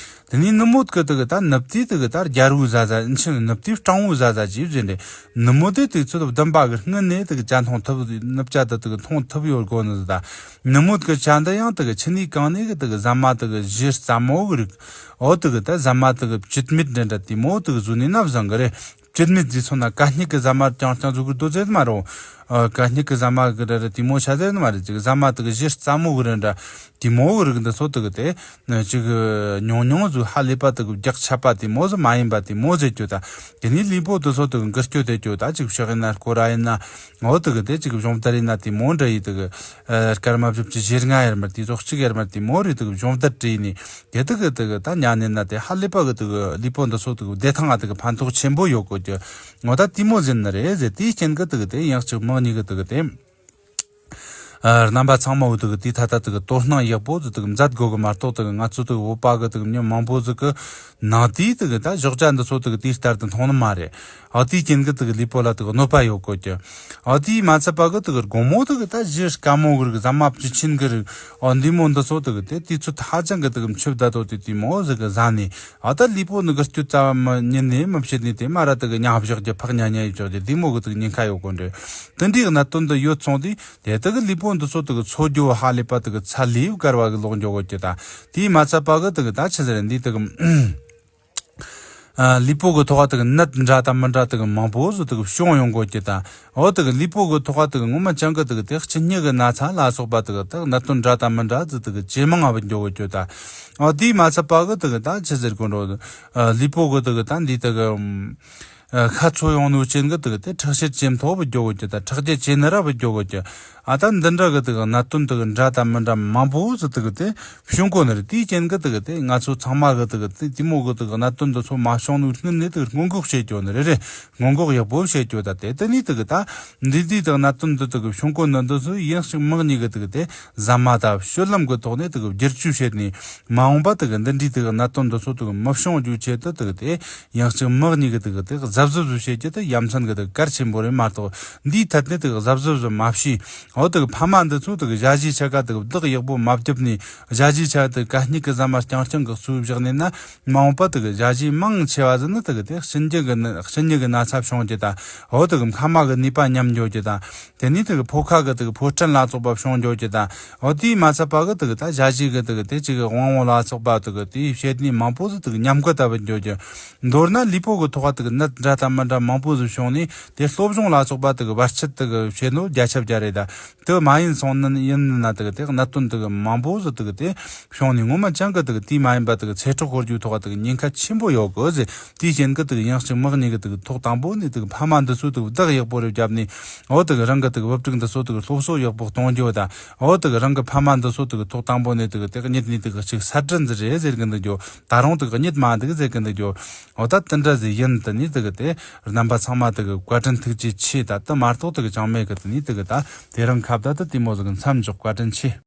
དེ་ནས་ནུབ་མོ་གི་དེ་གི་ད་ནུབ་དུས་དེ་གི་ད་རྒྱལ་བོའི་ཟ་ཟ། ཕྱི་ནུབ་དུས་སྤྲང་བོའི་ཟ་ཟ་ཅིག་ཟེར་འདྲ། ནུབ་མོ་དེ་དུས་ཚོད་བདུན་པ་གི་སྔུན་ནས་དེ་གི་ཇ་འཐུང་ཐུབ། ནུབ་ཇ་དེ་དེ་གི་འཐུང་ཐུབ་ཡོད་དགོས་ནི་ཟིག་ད། ནུབ་མོ་གི་ཇ་འདི་ཡང་དེ་གི་ཕྱི་ནུས་གང་ནས་གི་དེ་གི་ཟ་མ་དེ་གི་ཞེ་སླ་མོ་གི་རིགས། འོ་དེ་གི་ད་ཟ་མ་དེ་གི་བཅུད་མེད་འདྲ་འདྲ་དེ་མོ་དེ་གི་བཟོས་ནས་ན་བཟང་གི་རེད། བཅུད་མེད་ཟེར་སོང་ན་གད་སྙིགས་གི་ཟ་མ་རྐྱང་རྐྱང་བཟོ་གི་འདུག་ཟེར་མ་རེད། ཨ། གད་སྙིགས་གི་ཟ་མ་གི་ར་ར་དེ་མོ་ཆ་ཟེར་ནི་མ་རེད། ཅིག་ཟ་མ་དེ་གི་ཞེ་སླ་མོ་གི་ར་འདྲ་དེ་མོ་གི་རིགས་འདི་ཚོ་དེ་གི་དེ་ཅིག་ཉུང་ཉུང་ཟིག་ཧ་ལས་པ་དེ་གི་རྒྱགས་ཆད་པ་དེ་མོ་ཟིག་མ་ཡིན་པ་དེ་མོ་ཟེར་རྒྱུ་ད། དེ་ནས་ལུས་པོ་དེ་ཚོ་དེ་གི་འགུལ་སྐྱོད་དེ་རྒྱུ་ད། ཅིག་ཕྱག་ཡིན་ན་སྐོར་ར་ཡིན་ན། འོ་དེ་གི་དེ་ཅིག་སྦྱོང་བརྡར་ཡིན་ན་དེ་མོ་འདྲ་ཡིན། དེ་གི་ཨ། སྐར་མ་བཞི་བཅུ་ཞེ་ལྔ་ཡར་མར་དེ་ཚོ་གཅིག་ཡར་མར་དེ་མོ་རེད། དེ་གི་སྦྱོང་བརྡར་བྱས་ནས། དེ་དག་གི་དེ་གི་ད་ཉར་ནས་ན་དེ་ཧ་ལས་པ་གི་དེ་གི་ལུས་པོ་འདི་ཚོ་དེ་གི་བདེ་ཐང་ང་དེ་གི་ཕན་ཐོགས་ཆེན་པོ་ཡོད་གོ་གི། ངོ་ད་དེ་མོ་ཟིན་ནི་རེད་ཟེར། དེའི་རྐྱེན་གི་དེ་གི་དེ་ཡང་གཅིག་མང་གཉིས་གི་དེ་གི་དེ། ཨ། རྣམ་པ་ཚང་མ་བོ་དེ་གི་དེའི་ཐད་ད་དེ་གི་དོ་སྣང་ཡག་པོ་ཟིག་དེ་གི་མཛད་དགོས་གི་མ་གཏོགས། དེ་གི་ང་ཚོ་དེ་གི་བོད་པ་གི་དེ་གི་མྱི་མང་པོ་ཟིག་གི་ནང་དེའི་དེ་གི་ད་ཞོགས་ཇ་འདི་ཚོ་དེ་གི་དེའི་ལྟར་དུ་འཐུང་ནི་མ་རེད། ཨ། དེའི་རྐྱེན་གི་དེ་གི་ལུས་པོ་ལ་དེ་གི་གནོད་པ་ཡོད་གོ་གི། ཨ། དེས་མ་ཚད་པ་གི་དེ་གི་དགོང་མོ་དེ་གི་ད་ཞེ་སླ་མོ་གི་རིགས། ཟ་མ་བཅུད་ཆེན་གི་རིགས། ཨ། འདི་མོ་འདི་ཚོ་དེ་གི་དེ་དུས་ཚོད་ཧ་ཅང་གི་དེ་གི་འཕྱི་བདེ་ཏོག་ཏོ་དེ་མོ་ཟིག་གི་ཟ་ནས། ཨ། ད་ལུས་པོ་ནི་གི་སྐྱོ་ཙམ་ཉིན་ནས་མི་བྱེད་ནས་དེ་མ་ར་དེ་གི་ཉལ་བཞག་རྒྱུ། ཕག་ཉལ་ཉལ་ཡི་བཞག་རྒྱུ་འདི་མོ་གི་དེ་གི་ཉེན་ཁ་ཡོད་གོ་འདྲ། དེ་འདྲའི་གནད་དོན་འདི་ཡོད་སོང་དུས་དེ་དེ་གི་ལུས་པོ་འདི་ཚོ་དེ་གི་འཚོ་རྒྱུ་ཧ་ལས་པ་དེ་གི་ཚ་ལས་བཀར་བ་གི་ལོག་འགྱོ་གོ་གི་ད། དེས་མ་ཚད་པ་གི་དེ་གི་ད་ཆི་ཟེར་འདི་དེ་གི། ཨ། ལུས་པོ་གི་ཐོག་དེ་གི་ནད་འདྲ་དང་མི་འདྲ་དེ་གི་མང་པོ་ཟིག་དེ་གི་བྱུང་ཡོང་གོ་གི་ད། འོ་དེ་གི་ལུས་པོ་གི་ཐོག་དེ་གི་ངོ་མ་ཅང་གི་དེ་གི་དེ་གཅིན་སྙི་གི་ན་ཚ་ལ་སོགས་པ་དེ་གི་དེ་གནད་དོན་འདྲ་དང་མི་འདྲ་ཟིག་དེ་གི་ཇེ་མང་ང་བུད་འགྱོ་གོ་གི་ད། འོ་དེས་མ་ཚད་པ་གི་དེ་གི་ད་ཆི་ཟེར་གོ་འགྲོ། ཨ། ལུས་པོ་གི་དེ་གི་ད་འདི་དེ་གི། ཨ། ཤ་འཚོ་ཡོང་ནོ་ཅན་གི་དེ་གི་དེ་ཁྲག་ཤེད་ཇེ་མཐོ་བུད་འགྱོ་གོ་གི་ད། ཁྲག་རྒྱ་ཇེ་ནུ་ར་བུད་འགྱོ་གོ་གི། ཨ་ད་འདི་འདྲ་གི་དེ་གི་གནད་དོན་དེ་གི་འདྲ་དང་མི་འདྲ་མང་པོ་ཟིག་དེ་གི་དེ་བྱུང་གོ་ནི་རེད། དེའི་རྐྱེན་གི་དེ་གི་དེ་ང་ཚོ་ཚང་མ་གི་དེ་གི་དེ་དེ་མོ་གི་དེ་གི་གནད་དོན་འདི་ཚོ་མ་བྱུང་ནོའི་སྔོན་ནས་དེ་གི་སྔོན་འགོག་བྱེད་རྒྱུ་ནི་རེད། རེད། སྔོན་འགོག་ཡག་པོ་བྱེད་རྒྱུ་ད། དེ་དེ་ནས་དེ་གི་ད་འདི་འདི་དེ་གི་གནད་དོན་འདི་དེ་གི་བྱུང་གོ་ནི་འདི་ཚོ་ཡིན་གཅིག་མིན་གཉིས་གི་དེ་གི་དེ་ཟ་མ་ད་སྤྱོད་ལམ་གི་ཐོག་ནས་དེ་གི་བསྒྱུར་བཅོས་བྱས་ནས། མ་འོངས་པ་དེ་གི་འདི་འདྲའི་དེ་གི་གནད་དོན་འདི་ཚོ་དེ་གི་མི་བྱུང་རྒྱུའི་ཆེད་དུ་དེ་གི་དེ་ཡང་གཅིག་མིན་གཉིས་གི་དེ་གི་དེ་གཟབ་གཟབ་བཟོ་བྱེད་རྒྱུ་དེ་ཡ་མཚན་གི་དེ་གི་གལ་ཆེན་པོ་རེད་མ་གཏོགས། འདིའི་ཐད་ནས་དེ་གི་གཟབ་གཟབ་བཟོ་མ་བྱས། འོ་དེ་གི་ཕ་མ་འདི་ཚོ་དེ་གི་ཞ་ཞིའི་ཆ་ག་དེ་གི་བདག་ཡག་པོ་མ་བརྒྱབ་ནས། ཞ་ཞིའི་ཆ་དེ་ག་སྙིགས་གི་ཟ་མ་རྐྱང་རྐྱང་གི་གསོས་བཞག་ནས་ན། མ་འོངས་པ་དེ་གི་ཞ་ཞི་མང་ཆེ་བ་ཟིག་ནི་དེ་གི་དེ་གཤིན་རྗེ་གི་ན་གཤིན་རྗེ་གི་ན་ཚ་བྱུང་རྒྱུ་དང་། འོ་དེ་གི་མཁལ་མ་གི་ནུས་པ་ཉམས་འགྱོ་རྒྱུ་དང་། དེ་ནས་དེ་གི་ཕོ་ཁ་གི་དེ་གི་ཕོ་སྐྲན་ལ་སོགས་པ་བྱུང་འགྱོ་རྒྱུ་དང་། འོ་དེས་མ་ཚད་པ་གི་དེ་གི་ད་ཞ་ཞི་གི་དེ་གི་དེ་ཅིག་གི་དབང་བོ་ལ་སོགས་པ་དེ་གི་དེའི་བྱེད་ནུས་མང་པོ་ཟིག་དེ་གི་ཉམས་རྒུད་ལྟ་བུ་འགྱོ་རྒྱུ། མདོར་ན་ལུས་པོ་གི་ཐོག་ག་དེ་གི་ནད་འདྲ་དང་མི་འདྲ་མང་པོ་ཟིག་བྱུང་ནས། དེ་སློབ་སྦྱོང་ལ་སོགས་པ་དེ་གི་བར་ཆད་དེ་གི་བྱེད་ནོ་བརྒྱ་ཆ་བརྒྱ་རེད་ད། དེ་མ་ཡིན་སོང་ནི་ཡིན་ན་དེ་གི་དེ་གནད་དོན་དེ་གི་མང་པོ་ཟིག་དེ་གི་དེ་བྱུང་ནས། ངོ་མ་ཅང་གི་དེ་གི་དེ་མ་ཡིན་པ་དེ་གི་ཚེ་སྲོག་ཤོར་རྒྱུའི་ཐོག་དེ་གི་ཉེན་ཁ་ཆེན་པོ་ཡོད་གི་ཟེར། དེའི་རྐྱེན་གི་དེ་གི་ཡང་གཅིག་མིན་གཉིས་གི་དེ་གི་ཐོག་དང་པོ་ནས་དེ་གི་ཕ་མ་འདི་ཚོ་དེ་གི་བདག་ཡག་པོ་རེ་བརྒྱབ་ནས། འོ་དེ་གི་རང་གི་དེ་གི་བུ་ཕྲུག་འདི་ཚོ་དེ་གི་སློབ་གསོ་ཡག་པོ་གཏོང་རྒྱུ་དང་། འོ་དེ་གི་རང་གི་ཕ་མ་འདི་ཚོ་དེ་གི་ཐོག་དང་པོ་ནས་དེ་གི་དེ་གི་གཉིད་ནས་དེ་གི་ཅིག་གསལ་སྒྲིབ་འཛིན་རེད་ཟེར་གི་འདུག་རྒྱུ། ད་རུང་དེ་གི་གཉིད་མ་འདུག་ཟེར་གི་འདུག་རྒྱུ། འོ་ད་དེ་འདྲ་ཟིག་ཡིན། དེ་ནས་དེ་གི་དེ་རྣམ་པ་ཚང་མ་དེ་གི་བཀའ་དྲིན་ཐུགས་རྗེ་ཆེ། ད་དེ་མ་གཏོགས་དེ་གི་ཅང་མེད་གི། དེ་ནས་དེ་གི་ད་དེ་རིང་ཁ་བརྡ་དེ་དེ་མོ་ཟིག་གི་མཚམས་འཇོག་བཀའ་དྲིན་ཆེ།